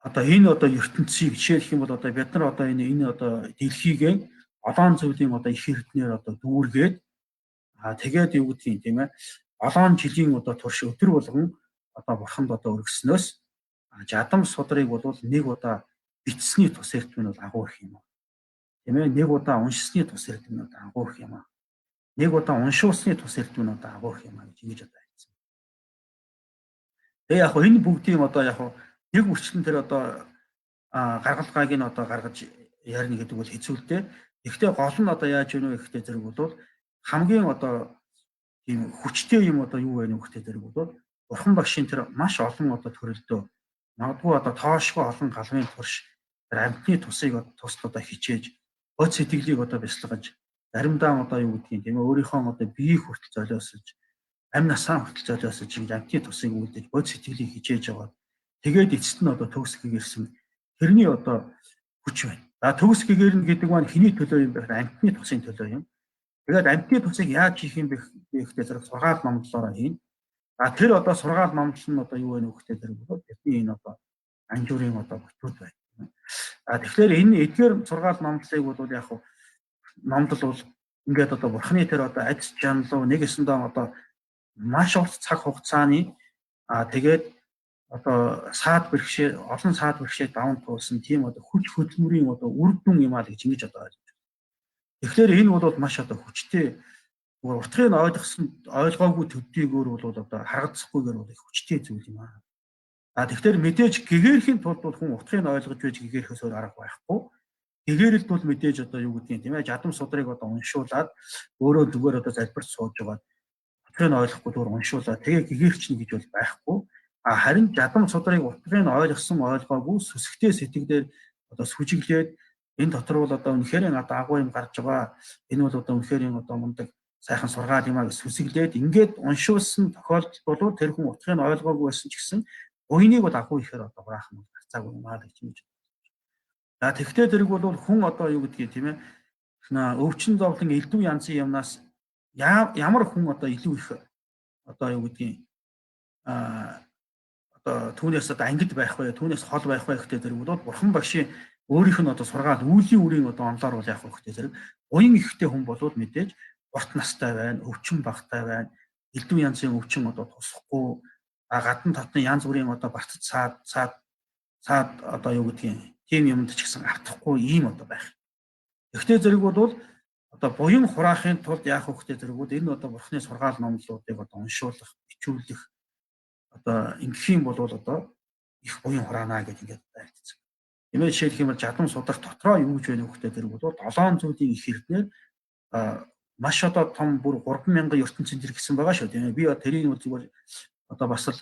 одоо энэ одоо ертөнцийг жишээлх юм бол одоо бид нар одоо энэ одоо дэлхийгээ олон зүйлийн одоо их эрднээр одоо дүүргээд тэгээд юу гэдгийг тийм ээ олон жилийн одоо турш өдөр болгон одоо бурханд одоо өргөснөөс жадам судрыг бол нэг удаа бичсэний тус эрдэм нь бол агуу их юм. Тийм ээ, нэг удаа уншсны тус эрдэм нь одоо агуу их юм. Нэг удаа уншуулсны тус эрдэм нь одоо агуу их юм гэж ингэж одоо хэлсэн. Тэгээ яг хөө энэ бүгдийн одоо яг хөө нэг бүрчлэн тэр одоо гаргалгааг нь одоо гаргаж ярина гэдэг бол хэцүү л дээ. Гэхдээ гол нь одоо яаж вэ гэхдээ зэрэг бол хамгийн одоо тийм хүчтэй юм одоо юу вэ гэхдээ зэрэг бол бурхан багшийн тэр маш олон одоо төрөлдөө магадгүй одоо тоошгүй олон галмын турш тэр амьтны тусыг тусд одоо хичээж бод сэтгэлийг одоо бясалгаж заримдаа одоо юу гэдгийг тийм ээ өөрийнхөө одоо биеийг хүртэл золиосож амь насаа хүртэл золиосож ингэж амьтны тусыг үлдээж бод сэтгэлийг хичээж байгаа. Тэгээд эцэст нь одоо төгс гэгэрсэн тэрний одоо хүч байна. За төгс гэгэрнэ гэдэг маань хэний төлөө юм бэ гэхээр амьтны тусын төлөө юм. Тэгээд амьтны тусыг яаж хийх юм бэ гэхээр зэрэг сургаал номдлоороо хийнэ. А тэр одоо сургаал номдол нь одоо юу вэ гэхээр зэрэг бол бидний энэ одоо анжуурын одоо бүтүүд байна. А тэгэхээр энэ эдгээр сургаал номдлыг бол яг номдол бол ингээд одоо бурхны тэр одоо ац жанлуу нэг эсэндээ одоо маш урт цаг хугацааны тэгээд одоо саад бэрхшээ олон саад бэрхшээг даван туулсан тийм одоо хүч хөдөлмөрийн одоо үр дүн юм аа л гэж ингэж одоо ойлгож байна. Тэгэхээр энэ бол маш одоо хүчтэй утгыг ойлгосон ойлгоогүй төдийгөөр бол одоо харагдсахгүйгээр бол их хүчтэй зүйл юм аа. А тэгэхээр мэдээж гэгэрхийн тулд бол хүн утгыг ойлгож байж гэгэрхээс өөр арга байхгүй. Гэгэрэлд бол мэдээж одоо юу гэдгийг тийм ээ жадам судрыг одоо уншуулад өөрөө зүгээр одоо залбирч сууж байгаа утгыг ойлгохгүй зүгээр уншуулад тэгээ гэгэрчнэ гэж бол байхгүй. А харин жадам судрыг утгыг ойлгосон ойлгоогүй сүсгтэй сэтгэлээр одоо сүжиглээд энэ дотор бол одоо үнэхээр одоо агуу юм гарч байгаа. Энэ бол одоо үнэхээр одоо мундаг сайхан сургаал юм а гэж сүсэглээд ингээд уншуулсан тохиолдолд бол тэр хүн утгыг ойлгоогүй байсан ч гэсэн буйныг бол агуу ихээр одоо хураах нь гарцаагүй юм аа гэж юм. За тэгвэл тэрэг бол хүн одоо юу гэдгийг тийм ээ өвчин зовлон элдв янзын юмнаас ямар хүн одоо илүү их одоо юу гэдгийг одоо түүнээс одоо ангид байх вэ, түүнээс хол байх вэ гэхдээ зэрэг бол бурхан багшийн өөрийнх нь одоо сургаал үүлийн үрийн одоо онлоор бол яах вэ гэхдээ зэрэг уян ихтэй хүн болвол мэдээж урт настай байна, өвчин багтай байна, элдв янзын өвчин одоо тусахгүй, гадна татны янз бүрийн одоо барцад саад саад саад одоо юу гэдгийг тийм юмд ч гэсэн автахгүй ийм одоо байх. Гэхдээ зэрэг бол одоо буян хураахын тулд яах вэ гэхдээ зэрэг бол энэ одоо бурхны сургаал номлолуудыг одоо уншуулах, бичүүлэх одоо ингэх юм бол одоо их буян хураана гэж ингээд айлтсан. Эмээ жишээлх юм бол жадам судар дотроо юу гэж байна вэ гэхдээ зэрэг бол долоон зүйлийн их эрднээр маш одоо том бүр 3000 ертөнцийн зэрэг гэсэн байгаа шүү тийм ээ. Би тэрийг бол зүгээр одоо бас л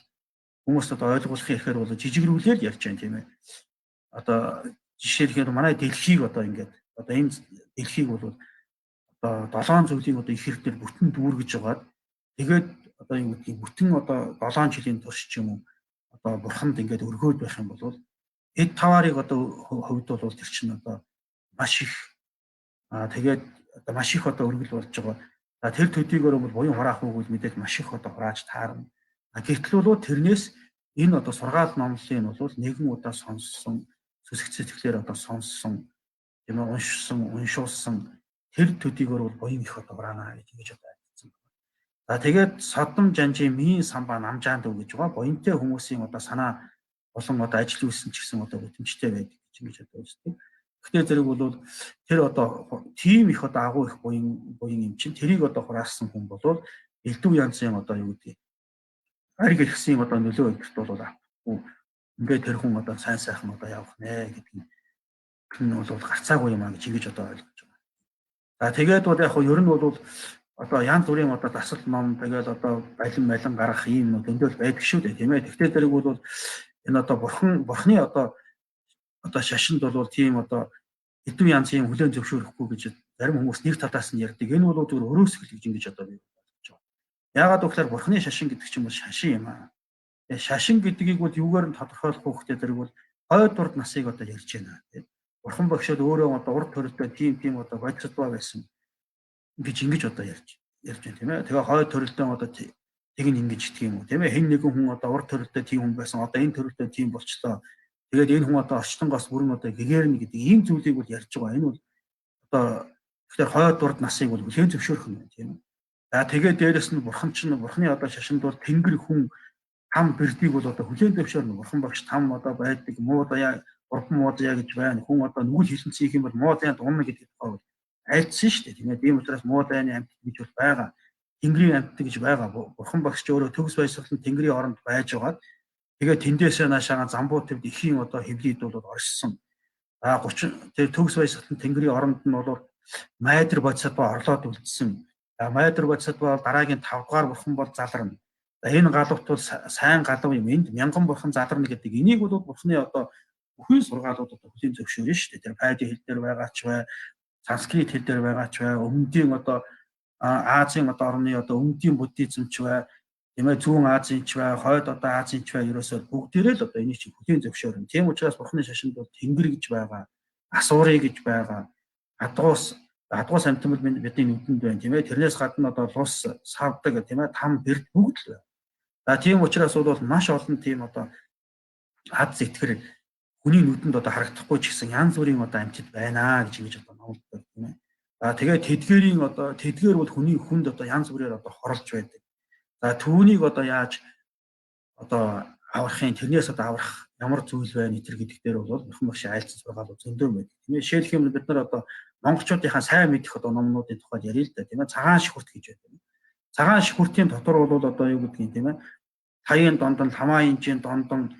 хүмүүст одоо ойлгуулах ихээр бол жижигрүүлээл ярьж байна тийм ээ. Одоо жишээлхээр манай дэлхийг одоо ингээд одоо энэ дэлхийг бол одоо долоон зүйлийн одоо их хэрэг дээр бүтэн дүүргэж байгаад тэгээд одоо юу гэдгийг бүтэн одоо 7 жилийн турш ч юм уу одоо бурханд ингээд өргөөд байх юм бол эд таваарыг одоо хувьд бол тэр чинь одоо маш их тэгээд одоо маш их одоо өргөл болж байгаа. За тэр төдийгөөр бол буян хураах үг мэдээж маш их одоо хурааж таарна. Гэтэл бол тэрнээс энэ одоо сургаал номлолын бол нэгэн удаа сонссон сүсэг сэтгэлээр одоо сонссон тийм ээ уншсан уншуулсан тэр төдийгөөр бол буян их одоо хураана гэж ингэж одоо айлтсан байна. За тэгээд содом жанжийн мийн самбаа намжаанд өг гэж байгаа. Буянтай хүмүүсийн одоо санаа болон одоо ажил үйлсэн ч гэсэн одоо бүтэмжтэй байдаг гэж ингэж одоо үздэг. Гэхдээ зэрэг бол тэр одоо тийм их одоо агуу их буян юм чинь тэрийг одоо хураасан хүн бол элдв янзын одоо юу гэдэг ариг эрхсийн одоо нөлөө өдөрт бол авахгүй. Ингээд тэр хүн одоо сайн сайхан одоо явах нэ гэдэг нь бол гарцаагүй юм а гэж ингэж одоо ойлгож байгаа. За тэгээд бол яг ер нь бол одоо янз бүрийн одоо дасал ном тэгээд одоо балин малин гаргах ийм юм зөндөл байдаг шүү дээ тийм ээ. Тэгвэл зэрэг бол энэ одоо бурхны одоо шашинд бол тийм одоо элдв янзын юм хүлээн зөвшөөрөхгүй гэж зарим хүмүүс нэг талаас нь ярьдаг. Энэ бол зүгээр өрөөсгөл гэж ингэж одоо би бодож байгаа. Яагаад гэвэл бурхны шашин гэдэг чинь бол шашин юм аа. Тэгээ шашин гэдгийг бол юугаар нь тодорхойлох вэ гэхээр зэрэг бол хойд урд насыг одоо ярьж байна тийм. Бурхан багшид өөрөө одоо урд төрөлдөө тийм тийм одоо бодисдваа байсан гэж ингэж одоо ярьж ярьж байна тийм ээ. Тэгээ хойд төрөлдөө одоо тэг нь ингэж итгэх юм уу тийм ээ. Хэн нэгэн хүн одоо урд төрөлдөө тийм хүн байсан, одоо энэ төрөлдөө тийм болчлоо. Тэгээд энэ хүн одоо орчлонгоос бүрэн одоо гэгэрнэ гэдэг ийм зүйлийг бол ярьж байгаа. Энэ бол одоо тэгэхээр хойд урд насыг бол хүлээн зөвшөөрөх юм байна тийм ээ. За тэгээд дээрэс нь бурхан чинь бурханы одоо шашинд бол тэнгэр хүн там бэрдийг бол одоо хүлээн зөвшөөрнө. Бурхан багш там одоо байдаг, муу даяа, бурхан муу даяа гэж байна. Хүн одоо нүгэл хилэнцэн хийх юм бол муу даяанд унна гэдэг тухай бол айлдсан шүү дээ. Тийм ээ. Тийм учраас муу даяаны амьт гэж бол байгаа. Тэнгэрийн амьт гэж байгаа. Бурхан багш ч өөрөө төгс баясгалан тэнгэрийн оронд байж байгаад тэгээд тэндээсээ наашаага замбуу твд ихийн одоо хөвлөд бол оршсон. За 30 тэр төгс баясгалан тэнгэрийн оронд нь бол майдэр бодисадва орлоод үлдсэн. За майдэр бодисадва бол дараагийн 5 дугаар бурхан бол заларна. За энэ галавт бол сайн галав юм. Энд мянган бурхан заларна гэдэг. Энийг бол бурханы одоо бүхэн сургаалууд одоо хүлийн зөвшөөрнө шүү дээ. Тэр пайди хэл дээр байгаа ч бай, санскрит хэл дээр байгаа ч бай, өмнөдийн одоо Азийн одоо орны одоо өмнөдийн буддизм ч бай, тийм ээ, зүүн Азийн ч бай, хойд одоо Азийн ч бай, ерөөсөө бүгдээрээ л одоо энийг чинь хүлийн зөвшөөрнө. Тийм учраас бурханы шашинд бол тэнгэр гэж байгаа, асуурыг гэж байгаа, адгуус адгуус амтмал бидний нүдэнд байна, тийм ээ. Тэрнээс гадна одоо лус, савдаг, тийм ээ, там бэрд бүгд л байна. За тийм учраас бол маш олон тийм одоо ад зэтгэр хүний нүдэнд одоо харагдахгүй ч гэсэн янз бүрийн одоо амьтад байна гэж ингэж одоо номлодог, тийм ээ. За тэгээд тэдгэрийн одоо тэдгээр бол хүний хүнд одоо янз бүрээр одоо хорлож байдаг. За түүнийг одоо яаж одоо аврахын тэрнээс одоо аврах ямар зүйл байна энэ гэдэг дээр бол бурхан багш айлцсан сургаал зөндөө байдаг. Тийм ээ. Жишээлх юм бид нар одоо монголчуудынхаа сайн мэдэх одоо номнуудын тухайд ярил л да, тийм ээ. Цагаан шихүрт гэж байдаг. Цагаан шихүртийн дотор бол одоо юу гэдгийг, тийм ээ. Таяын дондон, ламаа инжийн дондон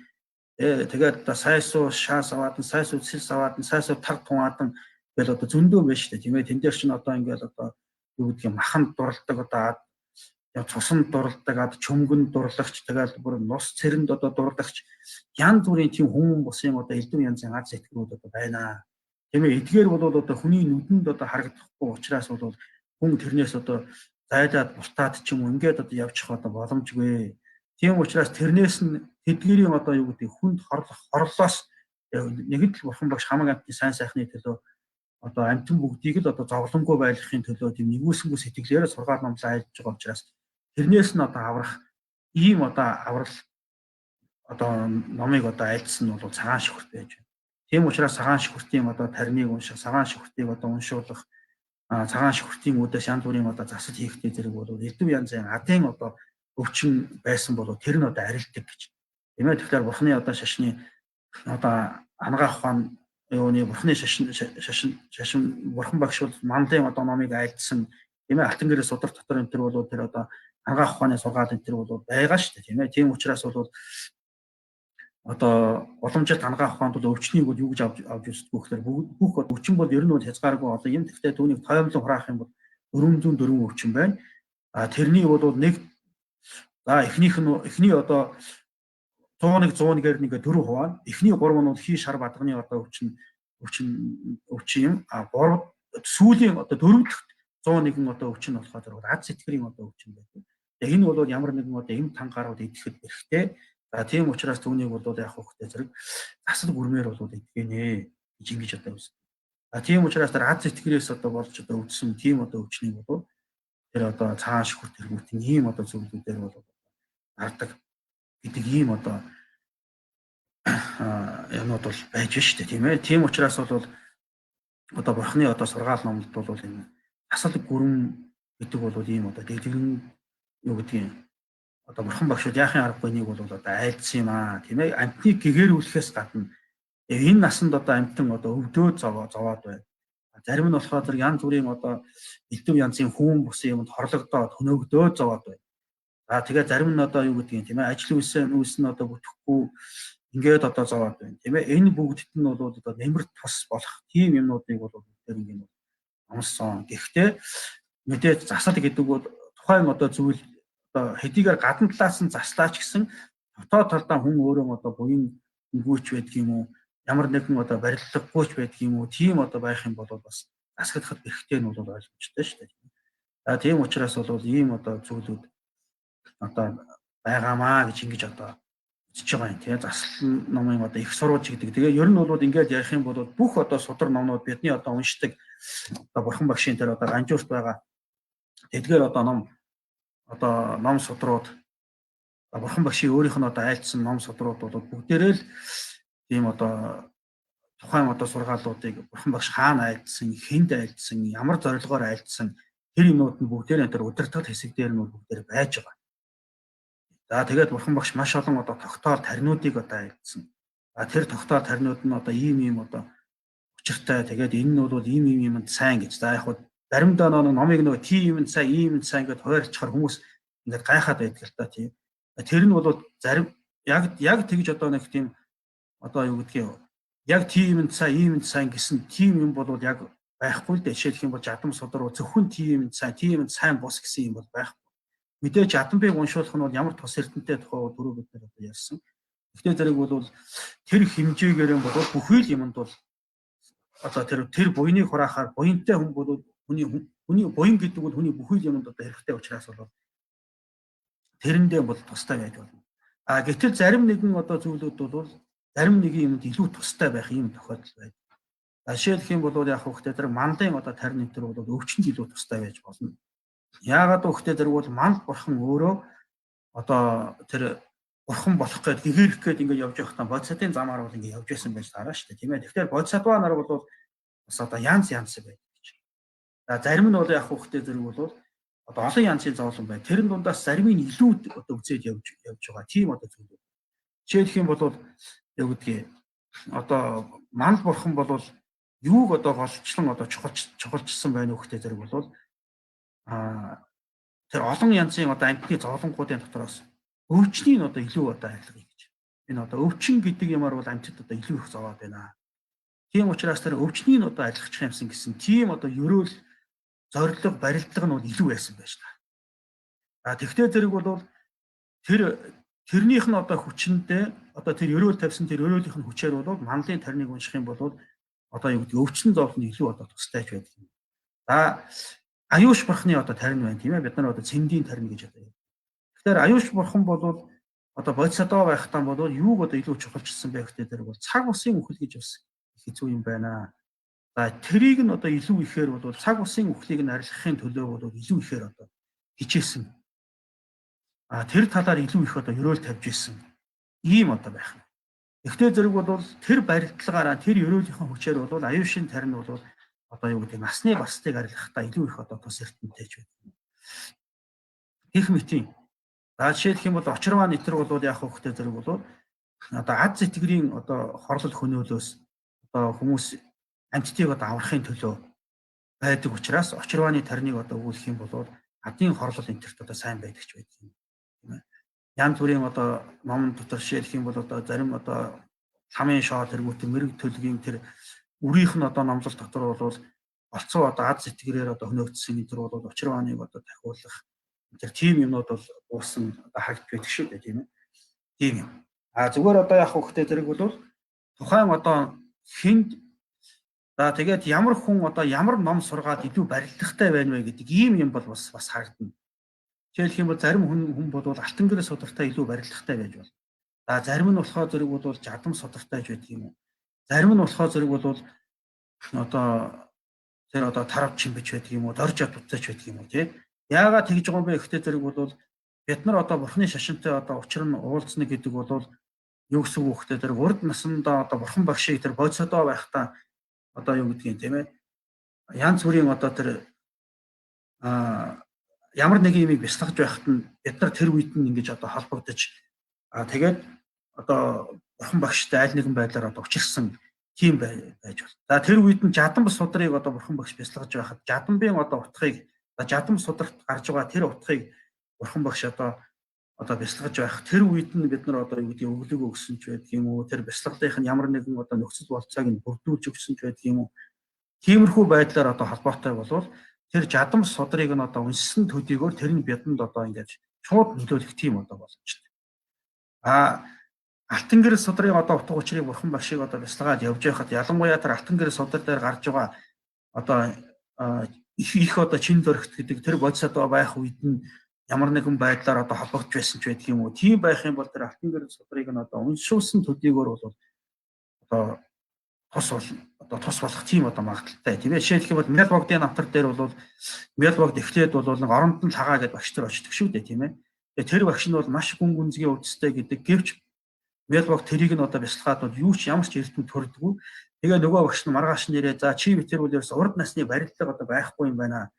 тэгээд одоо сайсуу шаас аваад, сайсуу цэлс аваад, сайсуу таг тунаадан гэл одоо зөндөө байна шүү дээ, тийм ээ. Тэн дээр чинь одоо ингээл одоо юу гэдгийг маханд дурладаг одоо цусанд дурладаг, ад чөмгөнд дурлагч, тэгэл бүр нус цэрэнд одоо дурлагч янз бүрийн тийм хүмүүн бусын одоо элдв янзын аз сэтгэрүүд одоо байна. Тийм ээ, эдгээр бол одоо хүний нүдэнд одоо харагдахгүй учраас бол хүн тэрнээс одоо зайлаад бултаад ч юм уу ингээд одоо явчих одоо боломжгүй. Тийм учраас тэрнээс нь тэдгэрийн одоо юу гэдэг хүнд хорлох хорлоос нэг л бурхан багш хамаг амьтны сайн сайхны төлөө одоо амьтан бүгдийг л одоо зовлонгүй байлгахын төлөө тийм нэгүсэнгүй сэтгэлээрээ сургаал номлоо айлж байгаа учраас тэрнээс нь одоо аврах ийм одоо аврал одоо номыг одоо айлдсан нь бол цагаан шүхэрт байж байна. Тийм учраас цагаан шүхэртийн одоо тарныг унших, цагаан шүхэртийг одоо уншуулах, цагаан шүхэртийн үүдээс янз бүрийн одоо засал хийхтэй зэрэг бол элдв янзын адын одоо өвчин байсан бол тэр нь одоо арилдаг гэж. Тийм ээ, тэгэхээр бурхны одоо шашны одоо ангаах ухаан юуны бурхны шашин шашин шашин бурхан багш бол манлын одоо номыг айлдсан, тийм ээ, алтан гэрээ судар дотор энэ төр бол тэр одоо ангаах ухааны сургаал энэ төр бол байгаа шүү дээ, тийм ээ. Тийм учраас бол одоо уламжлалт ангаах ухаанд бол өвчнийг бол юу гэж авч авч үздэг вэ гэхээр бүх өвчин бол ер нь бол хязгааргүй олон юм. Гэхдээ түүнийг тоомлон хураах юм бол 404 өвчин байна. А тэрний бол нэг за эхнийх нь эхний одоо 101 101-ээр нэг дөрөв хуваана. Эхний гурав нь бол хий шар бадганы одоо өвчин өвчин өвчин юм. А гурав сүүлийн одоо дөрөв дэх 101 одоо өвчин нь болохоор ад сэтгэрийн одоо өвчин байдаг. Тэгээ энэ бол ямар нэгэн одоо эм тан гарууд идэхэд хэрэгтэй. За тийм учраас түүнийг бол яг хөөхтэй зэрэг засал гүрмээр бол идэхгэнэ гэж ингэж одоо үздэг. За тийм учраас тэр ад сэтгэрээс одоо болж одоо өвдсөн тийм одоо өвчнийг бол тэр одоо цагаан шүхэр тэргүүтэн ийм одоо зөвлөдүүдээр бол гардаг гэдэг ийм одоо юмнууд бол байж штэ, тийм ээ. Тийм учраас бол одоо бурхны одоо сургаал номлолд бол энэ асал гүрэн гэдэг бол ийм одоо дэлгэрэн юу гэдгийг одоо бурхан багшууд яахын аргагүй нэг бол одоо айлдсан юм аа, тийм ээ. Амьтныг гэгэрүүлэхээс гадна энэ насанд одоо амьтан одоо өвдөө зовоод байна. Зарим нь болохоор зэрэг янз бүрийн одоо элдв янзын хүүн бусын юмд хорлогдоод хөнөөгдөөд зовоод байна. За тэгээ зарим нь одоо юу гэдгийг, тийм ээ, ажил үйлсээ үйлс нь одоо бүтэхгүй ингээд одоо зовоод байна, тийм ээ. Энэ бүгдд нь бол одоо нэмэр тус болох тийм юмнуудыг бол бүгдээр ингээд номлосон. Гэхдээ мэдээж засал гэдэг бол тухайн одоо зүйл одоо хэдийгээр гадна талаас нь заслаач гэсэн дотоод талдаа хүн өөрөө одоо буян гүйч байдаг юм уу, ямар нэгэн одоо барилгагүйч байдаг юм уу, тийм одоо байх юм бол бас засагдахад хэрэгтэй нь бол ойлгомжтой шүү дээ. За тийм учраас бол ийм одоо зүйлүүд одоо байгаамаа гэж ингэж одоо үзэж байгаа юм тий. Засал номын одоо их сурвалж гэдэг. Тэгээ ер нь бол ингээд ярих юм бол бүх одоо судар номнууд бидний одоо уншдаг одоо бурхан багшийн тэр одоо ганжуурт байгаа тэдгээр одоо ном судрууд, бурхан багшийн өөрийнх нь одоо айлдсан ном судрууд бол бүгдээрээ л тийм одоо тухайн одоо сургаалуудыг бурхан багш хаана айлдсан, хэнд айлдсан, ямар зорилгоор айлдсан тэр юмнууд нь бүгдээрээ тэр удирдгал хэсэг дээр нь бүгдээр байж байгаа. За, тэгээд бурхан багш маш олон одоо тогтоол таринуудыг одоо айлдсан. А тэр тогтоол таринууд нь одоо ийм ийм одоо учиртай, тэгээд энэ нь бол ийм ийм юмд сайн гэж. За, яг хуу заримдаа номыг нөгөө тийм юм сайн, ийм юм сайн гэдээ хуваарилчихаар хүмүүс ингээд гайхаад байдаг л та, тийм. Тэр нь бол зарим яг тэгж одоо нэг тийм одоо юу гэдгийг яг тийм юм сайн, ийм юм сайн гэсэн тийм юм бол яг байхгүй л дээ. Жишээлх юм бол жадам судар зөвхөн тийм юм сайн, тийм юм сайн бус гэсэн юм бол байхгүй. Мэдээж жадамбыг уншуулах нь бол ямар тус эрдэнтэй тухай түрүү бид нар одоо ярьсан. Гэхдээ зэрэг бол тэр хэмжээгээр нь бол бүхий л юмд бол одоо тэр буйныг хураахаар буянтай хүн бол хүний буян гэдэг бол хүний бүхий л юмд одоо хэрэгтэй учраас бол тэрэндээ бол тустай байж болно. А гэтэл зарим нэгэн одоо зүйлүүд бол зарим нэгэн юмд илүү тустай байх юм тохиолдол байдаг. Жишээлх юм бол яг хөөхтэй тэр манлын одоо тарин энэ төр бол өвчнөд илүү тустай байж болно. Яагаад гэвэл тэр бол манд бурхан өөрөө одоо тэр бурхан болох гээд гэгэрэх гээд ингээд явж байхдаа бодисатын замаар бол ингээд явж байсан байж таараа шүү дээ, тийм ээ. Тэгэхээр бодисатва нар бол бас одоо янз янз байдаг гэж. За, зарим нь бол яг хөөхтэй зэрэг бол одоо олон янзын зовлон байна. Тэрэн дундаас зарим нь илүү одоо үзээд явж байгаа. Тийм одоо зүйл. Жишээлх юм бол яг гэдгийг одоо манд бурхан бол юуг одоо голчлон одоо чухалчсан байна вэ гэхдээ зэрэг бол тэр олон янзын одоо амьтны зовлонгуудын дотроос өвчнийг одоо илүү одоо арилгая гэж. Энэ одоо өвчин гэдэг юмар бол амьтад одоо илүү их зовоод байна. Тийм учраас тэр өвчнийг одоо арилгачих юмсан гэсэн тийм одоо ерөөл зорилго, барилдлага нь бол илүү байсан байж та. А тэгвэл зэрэг бол тэрнийх нь одоо хүчэндээ одоо тэр ерөөл тавьсан тэр ерөөлийнх нь хүчээр бол манлын тарныг унших юм бол одоо юу гэдэг өвчин зовлон нь илүү одоо тустай ч байдаг юм. За, аюуш бурхны одоо тарин байна, тийм ээ, бид нар одоо цэндийн тарин гэж одоо. Тэгэхээр аюуш бурхан бол одоо бодисадва байхдаа бол юуг одоо илүү чухалчилсан байх вэ тэр бол цаг усын үхэл гэж бас хэцүү юм байна. За, тэрийг нь одоо илүү ихээр бол цаг усын үхлийг нь арилгахын төлөө бол илүү ихээр одоо хичээсэн. А тэр талаар илүү их одоо ерөөл тавьж исэн. Ийм одоо байх нь. Гэхдээ зэрэг бол тэр барилдлагаараа, тэр ерөөлийнхөө хүчээр бол аюушин тарин бол одоо юу гэдэг насны бастыг арилгахдаа илүү их одоо тус эрдэмтэйч байдаг. Гэх мэтийн. За, жишээлх юм бол очирваа нэтэр бол яг хөөхтэй зэрэг бол одоо ад зэтгэрийн одоо хорлол хөнөөлөөс одоо хүмүүс амьтдыг одоо аврахын төлөө байдаг учраас очирвааны тарныг одоо өгүүлэх юм бол адын хорлол энтерт одоо сайн байдаг ч байдаг юм. Тийм ээ. Янз бүрийн одоо номон дотор жишээлх юм бол одоо зарим одоо ламын шоол тэргүүтэн мэрэг төлгийн тэр үрийнх нь одоо номлол дотор бол олцоо одоо ад сэтгэрээр одоо хөнөөгдсөн энэ төр бол учирвааныг одоо тахиулах тэр тийм юмнууд бол уусан одоо харагдж байдаг шүү дээ, тийм ээ. Тийм юм. А зүгээр одоо яг хөөхтэй зэрэг бол тухайн одоо хүнд за тэгээд ямар хүн одоо ямар ном сургаад илүү барилдахтай байна вэ гэдэг ийм юм бол бас харагдана. Жишээлх юм бол зарим хүн бол алтан гэр судартай илүү барилдахтай байж болно. За, зарим нь болохоор зэрэг бол жадам судартай ч байдаг юм уу. Зарим нь болохоор зэрэг бол одоо тэр одоо тарав чимбэж байдаг юм уу, дорж ядуутай ч байдаг юм уу, тий. Яагаад тэгж байгаа юм бэ гэхдээ зэрэг бол бид нар одоо бурхны шашинтай одоо учир нь уулзна гэдэг бол юу гэсэн үг вэ гэхээр тэр урд насандаа одоо бурхан багшийг тэр бодисодоо байхдаа одоо юу гэдгийг, тийм ээ, янз бүрийн одоо тэр ямар нэгэн юмыг бясалгаж байхад нь бид нар тэр үед нь ингэж одоо холбогдож, тэгээд одоо бурхан багштай аль нэгэн байдлаар одоо учирсан тийм байж бол. За, тэр үед нь жадам судрыг одоо бурхан багш бясалгаж байхад жадамбын одоо утгыг, жадам сударт гарч байгаа тэр утгыг бурхан багш одоо бясалгаж байх тэр үед нь бид нар одоо юу гэдэг өглөг өгсөн ч байдаг юм уу, тэр бясалгалынх нь ямар нэгэн одоо нөхцөл болцоог нь бүрдүүлж өгсөн ч байдаг юм уу, тиймэрхүү байдлаар одоо холбоотой болвол тэр жадам судрыг нь одоо уншсан төдийгөөр тэр нь бидэнд одоо ингэж шууд нөлөөлөх тийм одоо боломжтой. А алтан гэрэл судрын одоо утга учирыг бурхан багшийг одоо бясалгаад явж байхад ялангуяа тэр алтан гэрэл судар дээр гарч байгаа одоо их их одоо чин зөрөгт гэдэг тэр бодисодоо байх үед нь Ямар нэгэн байдлаар одоо холбогдож байсан ч байдаг юм уу. Тийм байх юм бол тэр алтан гэрэл судрыг нь одоо уншуулсан төдийгөр бол одоо тус бол одоо тус болох тийм одоо магадлалтай. Тийм ээ. Жишээлх юм бол Мялбогдын намтар дээр бол Мялбогд эхлээд бол нэг оронд нь цагаа гэдээ багш нар очдөг шүү дээ, тийм ээ. Тэгээ тэр багш нь бол маш гүн гүнзгий увдстай гэдэг. Гэвч Мялбогд тэрийг нь одоо бясалгаад бол юу ч ямар ч эрдэм төрдгүү. Тэгээ нөгөө багш нь маргааш нэрээ за чи битэр бол ерөөс урд насны барилга одоо байхгүй юм байна.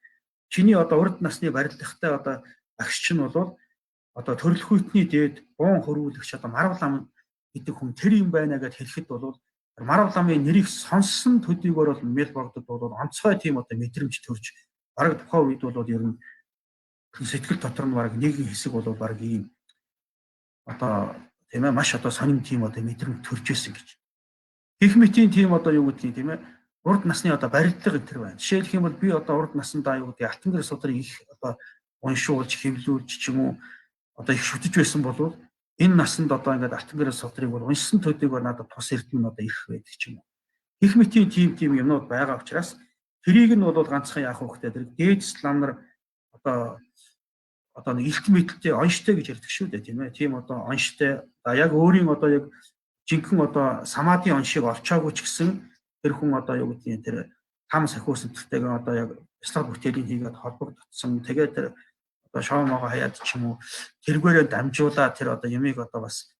Чиний одоо урд насны барилгатай одоо багш чинь бол одоо төрөлхөйтний дээд буун хөрвүүлэгч одоо Марвал ам гэдэг хүн тэр юм байна гэд хэлэхэд бол Марвал ламын нэрийг сонссон төдийгөр бол Мелборгдод бол онцгой тийм одоо мэдрэмж төрж бараг тухайн үед бол ер нь сэтгэл дотор нь бараг нэгэн хэсэг бол бараг ийм одоо тийм ээ маш одоо сонин тийм одоо мэдрэмж төрж исэн гэж. Гэх мэтийн тийм одоо юу гэдгийг тийм ээ урд насны одоо барилдлага энэ төр байна. Жишээлх юм бол би одоо урд насандаа юу гэдэг алтан гэр судрыг их одоо уншуулж, хэвлүүлж ч юм уу одоо их шүтэж байсан бол энэ насанд одоо ингээд алтан гэрэл судрыг бол уншсан төдийгөр надад тус эрдэм нь одоо ирэх байдаг ч юм уу. Гэх мэтийн тийм тийм юмнууд байгаа учраас тэрийг нь бол ганцхан яах вэ гэхээр тэр дээд лам нар одоо нэг илт мэдлэлтэй онштой гэж ярьдаг шүү дээ, тийм ээ. Тийм одоо онштой яг өөрийн одоо яг жинхэнэ одоо самадын оншийг олчоогүй ч гэсэн тэр хүн одоо юу гэдгийг тэр там сахиус энтертэйгээ одоо яг бяцлал бүтээлийн хийгээд холбогдсон. Тэгээд тэр одоо шоомоогоо хаяад ч юм уу тэргээрээ дамжуулаад тэр одоо ямиг одоо бас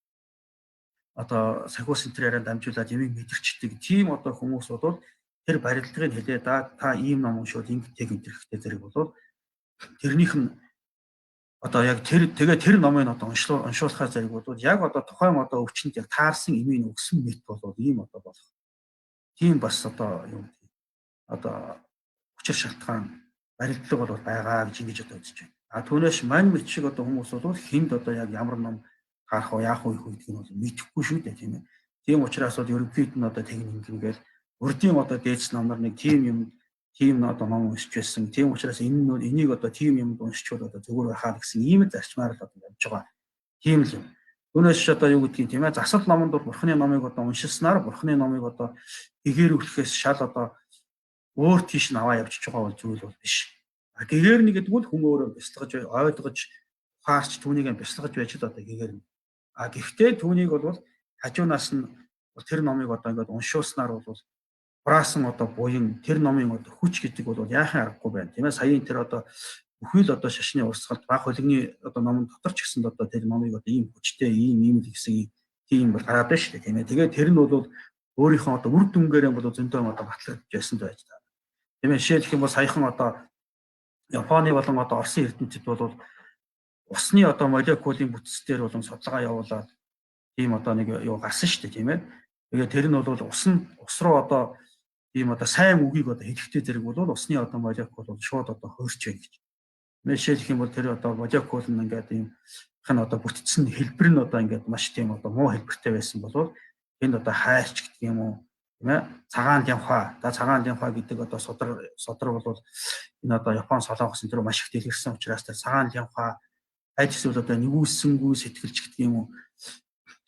одоо сахиус энтерээрээ дамжуулаад ямиг мэдэрчдэг. Тийм одоо хүмүүс бол тэр барилдлагыг хэлээ да та ийм ном уншвал ингэдэг энэ хэрэгтэй зэрэг бол тэрнийх нь одоо яг тэр тэгээ тэр номыг одоо уншуулахаар зэрэг бол яг одоо тухайн одоо өвчнөд яг таарсан эмийг өгсөн мэт бол ийм одоо болох. Тийм бас одоо юу гэдэг одоо учир шалтгаан барилдлага бол байгаа гэж ингэж одоо үзэж байна. А түүнээс мань мэт шиг одоо хүмүүс бол хүнд одоо яг ямар ном харах уу яах уу гэдгийг нь бол мэдэхгүй шүү дээ, тийм ээ. Тийм учраас бол ерөнхийд нь одоо тэгнэ ингэнэ гээл урдын одоо дээдс номнор нэг тийм юм тийм одоо ном уншиж байсан. Тийм учраас энэ нь энийг одоо тийм юмд уншичвал одоо зүгээр байхаа гэсэн ийм л зарчмаар л одоо явж байгаа. Тийм л юм. Түүнээс ч одоо юу гэдгийг тийм ээ засал номонд бол бурхны номыг одоо уншилснаар бурхны номыг одоо гэгэрүүлэхээс шал одоо өөр тийш нь аваа явчихж байгаа бол зүйл бол биш. А гэгэрнэ гэдэг нь хүн өөрөө бясалгаж ойлгож ухаарч түүнийг бясалгаж байж л одоо гэгэрнэ. А гэхдээ түүнийг бол хажуунаас нь тэр номыг одоо ингээд уншуулснаар бол хураасан одоо буян тэр номын одоо хүч гэдэг бол яахын аргагүй байна. Тийм ээ саяын тэр одоо бүхий л одоо шашны урсгалд баг хөлөгний одоо номон дотор ч гэсэн одоо тэр номыг одоо ийм хүчтэй ийм ийм л гэсэн тийм бол гараад байна шүү дээ, тийм ээ. Тэгээд тэр нь бол өөрийнхөө одоо үр дүнгээрээ бол зөндөө одоо батлагдж байсан байж та. Тийм ээ жишээлх юм бол саяхан одоо Японы болон одоо Оросын эрдэмтэд бол усны одоо молекулын бүтцээр болон судалгаа явуулаад тийм одоо нэг юу гарсан шүү дээ, тийм ээ. Тэгээд тэр нь бол ус нь ус руу одоо ийм одоо сайн үгийг одоо хэлэхтэй зэрэг бол усны одоо молекул бол шууд одоо хуурч байна гэж. Жишээлх юм бол тэр одоо молекул нь ингээд ийм хэн одоо бүтцэн хэлбэр нь одоо ингээд маш тийм одоо муу хэлбэртэй байсан бол тэнд одоо хайрч гэдэг юм уу тийм ээ цагаан лямфа за цагаан лямфа гэдэг одоо судар бол энэ одоо Япон солонгос энэ төр маш их дэлгэрсэн учраас тэр цагаан лямфа аль эсвэл одоо нэгүүлсэнгүү сэтгэлч гэдэг юм уу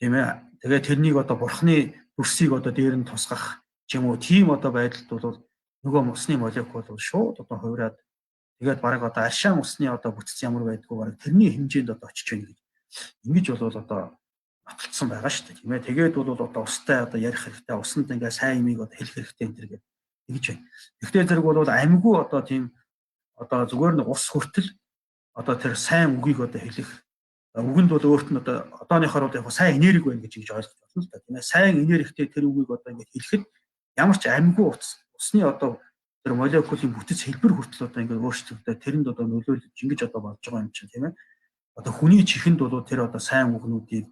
тийм ээ. Тэгээ тэрнийг одоо бурхны дүрсийг одоо дээр нь тусгах ч юм уу тийм одоо байдалд бол нөгөө усны молекул бол шууд одоо хувираад тэгээд бараг одоо аршаан усны одоо бүтэц ямар байдгүй бараг тэрний хэмжээнд одоо очиж байна гэж ингэж бол одоо нотолцсон байгаа шүү дээ, тийм ээ. Тэгээд бол одоо устай одоо ярих хэрэгтэй, усанд ингээ сайн юмыг одоо хэлэх хэрэгтэй энэ төр гэдэг тэгж байна. Тэгвэл зэрэг бол амьгүй одоо тийм одоо зүгээр нэг ус хүртэл одоо тэр сайн үгийг одоо хэлэх үгэнд бол өөрт нь одоо одооныхоор бол яг сайн энерги байна гэж ингэж ойлгож байна л да, тийм ээ. Сайн энергитэй тэр үгийг одоо ингэ хэлэхэд ямар ч амьгүй усны одоо тэр молекулын бүтэц хэлбэр хүртэл одоо ингээд өөрчлөгдөж тэрэнд одоо нөлөөлөж ингэж одоо болж байгаа юм чинь, тийм ээ. Одоо хүний чихэнд бол тэр одоо сайн үгнүүдийг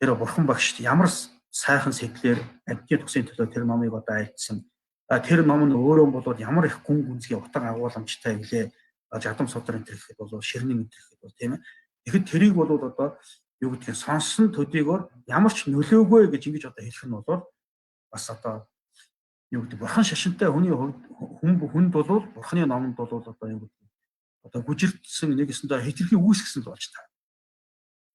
тэр бурхан багш ямар сайхан сэтгэлээр амьтны тусын төлөө тэр номыг одоо айлдсан. Тэр ном нь өөрөө бол ямар их гүн гүнзгий утга агуулмжтай гэлээ. Жадам судар энэ гэхэд бол ширнэн энэ гэхэд бол тийм ээ. Тэгэхэд тэрийг бол одоо юу гэдгийг сонсон төдийгөр ямар ч нөлөөгүй гэж ингэж одоо хэлэх нь бол бас одоо юу гэдэг бурхан шашинтай хүний хувьд хүн хүнд бол бурханы номонд бол одоо юу гэдэг одоо гүжирдсэн нэг өсөндөө хэтэрхий үүсгэсэн л болж таа.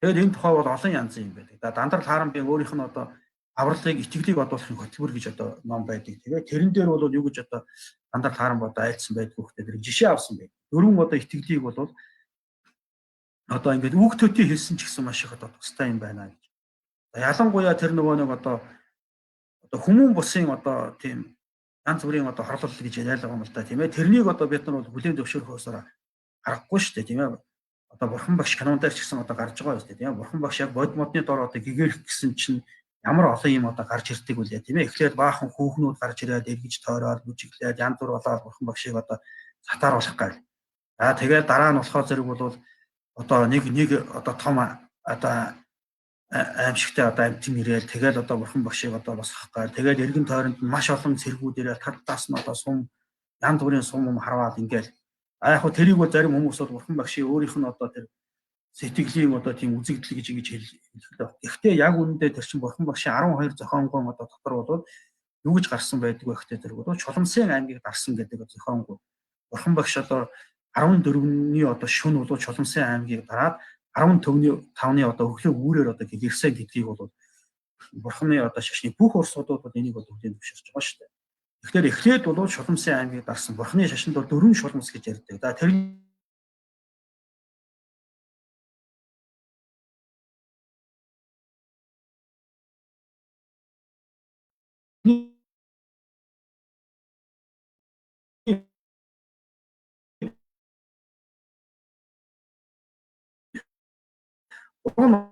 Тэгээд энэ тухай бол олон янзын юм байдаг. Дандарл харамбын өөрийнх нь одоо авралыг итгэлийг бодуулахын хөтөлбөр гэж одоо ном байдаг. Тэгээд тэрэн дээр бол юу гэж одоо дандарл харамб одоо айлдсан байдгүй хөтэй тэр жишээ авсан байг. Дөрвөн одоо итгэлийг бол Одоо ингээд үг төтий хэлсэн ч гэсэн маш их одоо тустай юм байна гэж. Ялангуяа тэр нөгөө нэг одоо хүмүүн бусын одоо тийм янз бүрийн одоо хорлол гэж яриад байгаа юм л да, тийм ээ. Тэрнийг одоо бид нар бол хүлээн зөвшөөрөхөөсөө аргагүй шүү дээ, тийм ээ. Одоо бурхан багш канон дээр ч гэсэн одоо гарч байгаа юм шүү дээ, тийм ээ. Бурхан багш яг бод модны дор одоо гэгэрх гэсэн чинь ямар олон юм одоо гарч ирдэг үлээ, тийм ээ. Эхлээд баахан хүүхнүүд гарч ирээд эргэж тойроод бүжиглээд янз бүр болоод бурхан багшийг одоо сатааруулах гал. За тэгээд дараа нь болохоор зэрэг бол одоо нэг нэг одоо том одоо аимшигтай одоо амтэн ирээл тэгэл одоо бурхан багшийг одоо босгох гал. Тэгээд эргэн тойронд нь маш олон цэргүүд ирээл талдаас нь одоо сум янз бүрийн сум юм харваад ингээл. А яг хөө тэрийг бол зарим хүмүүс бол бурхан багшийн өөрийнх нь одоо тэр сэтгэлийн одоо тийм үзэгдэл гэж ингэж хэлэхлээ. Гэхдээ яг үнэндээ тэр чинь бурхан багшийн 12 зохионгоон одоо дотор бол юу гэж гарсан байдаг вэ гэхдээ тэр бол Чуламсын аймгийг дарсан гэдэг зохионгоо. Бурхан багш одоо 14-ний одоо шөнө бол Чуламсын аймгийг дараад 14-ний 5-ны одоо өглөө үүрээр одоо гэрсэн гэдгийг бол бурханы одоо шашны бүх урсуудууд бол энийг бол хүлээн зөвшөөрч байгаа шүү дээ. Тэгэхээр эхлээд бол Шуламсын аймгийг дарсан. Бурханы шашинд бол дөрвөн шуламс гэж ярьдаг. За тэр уг нь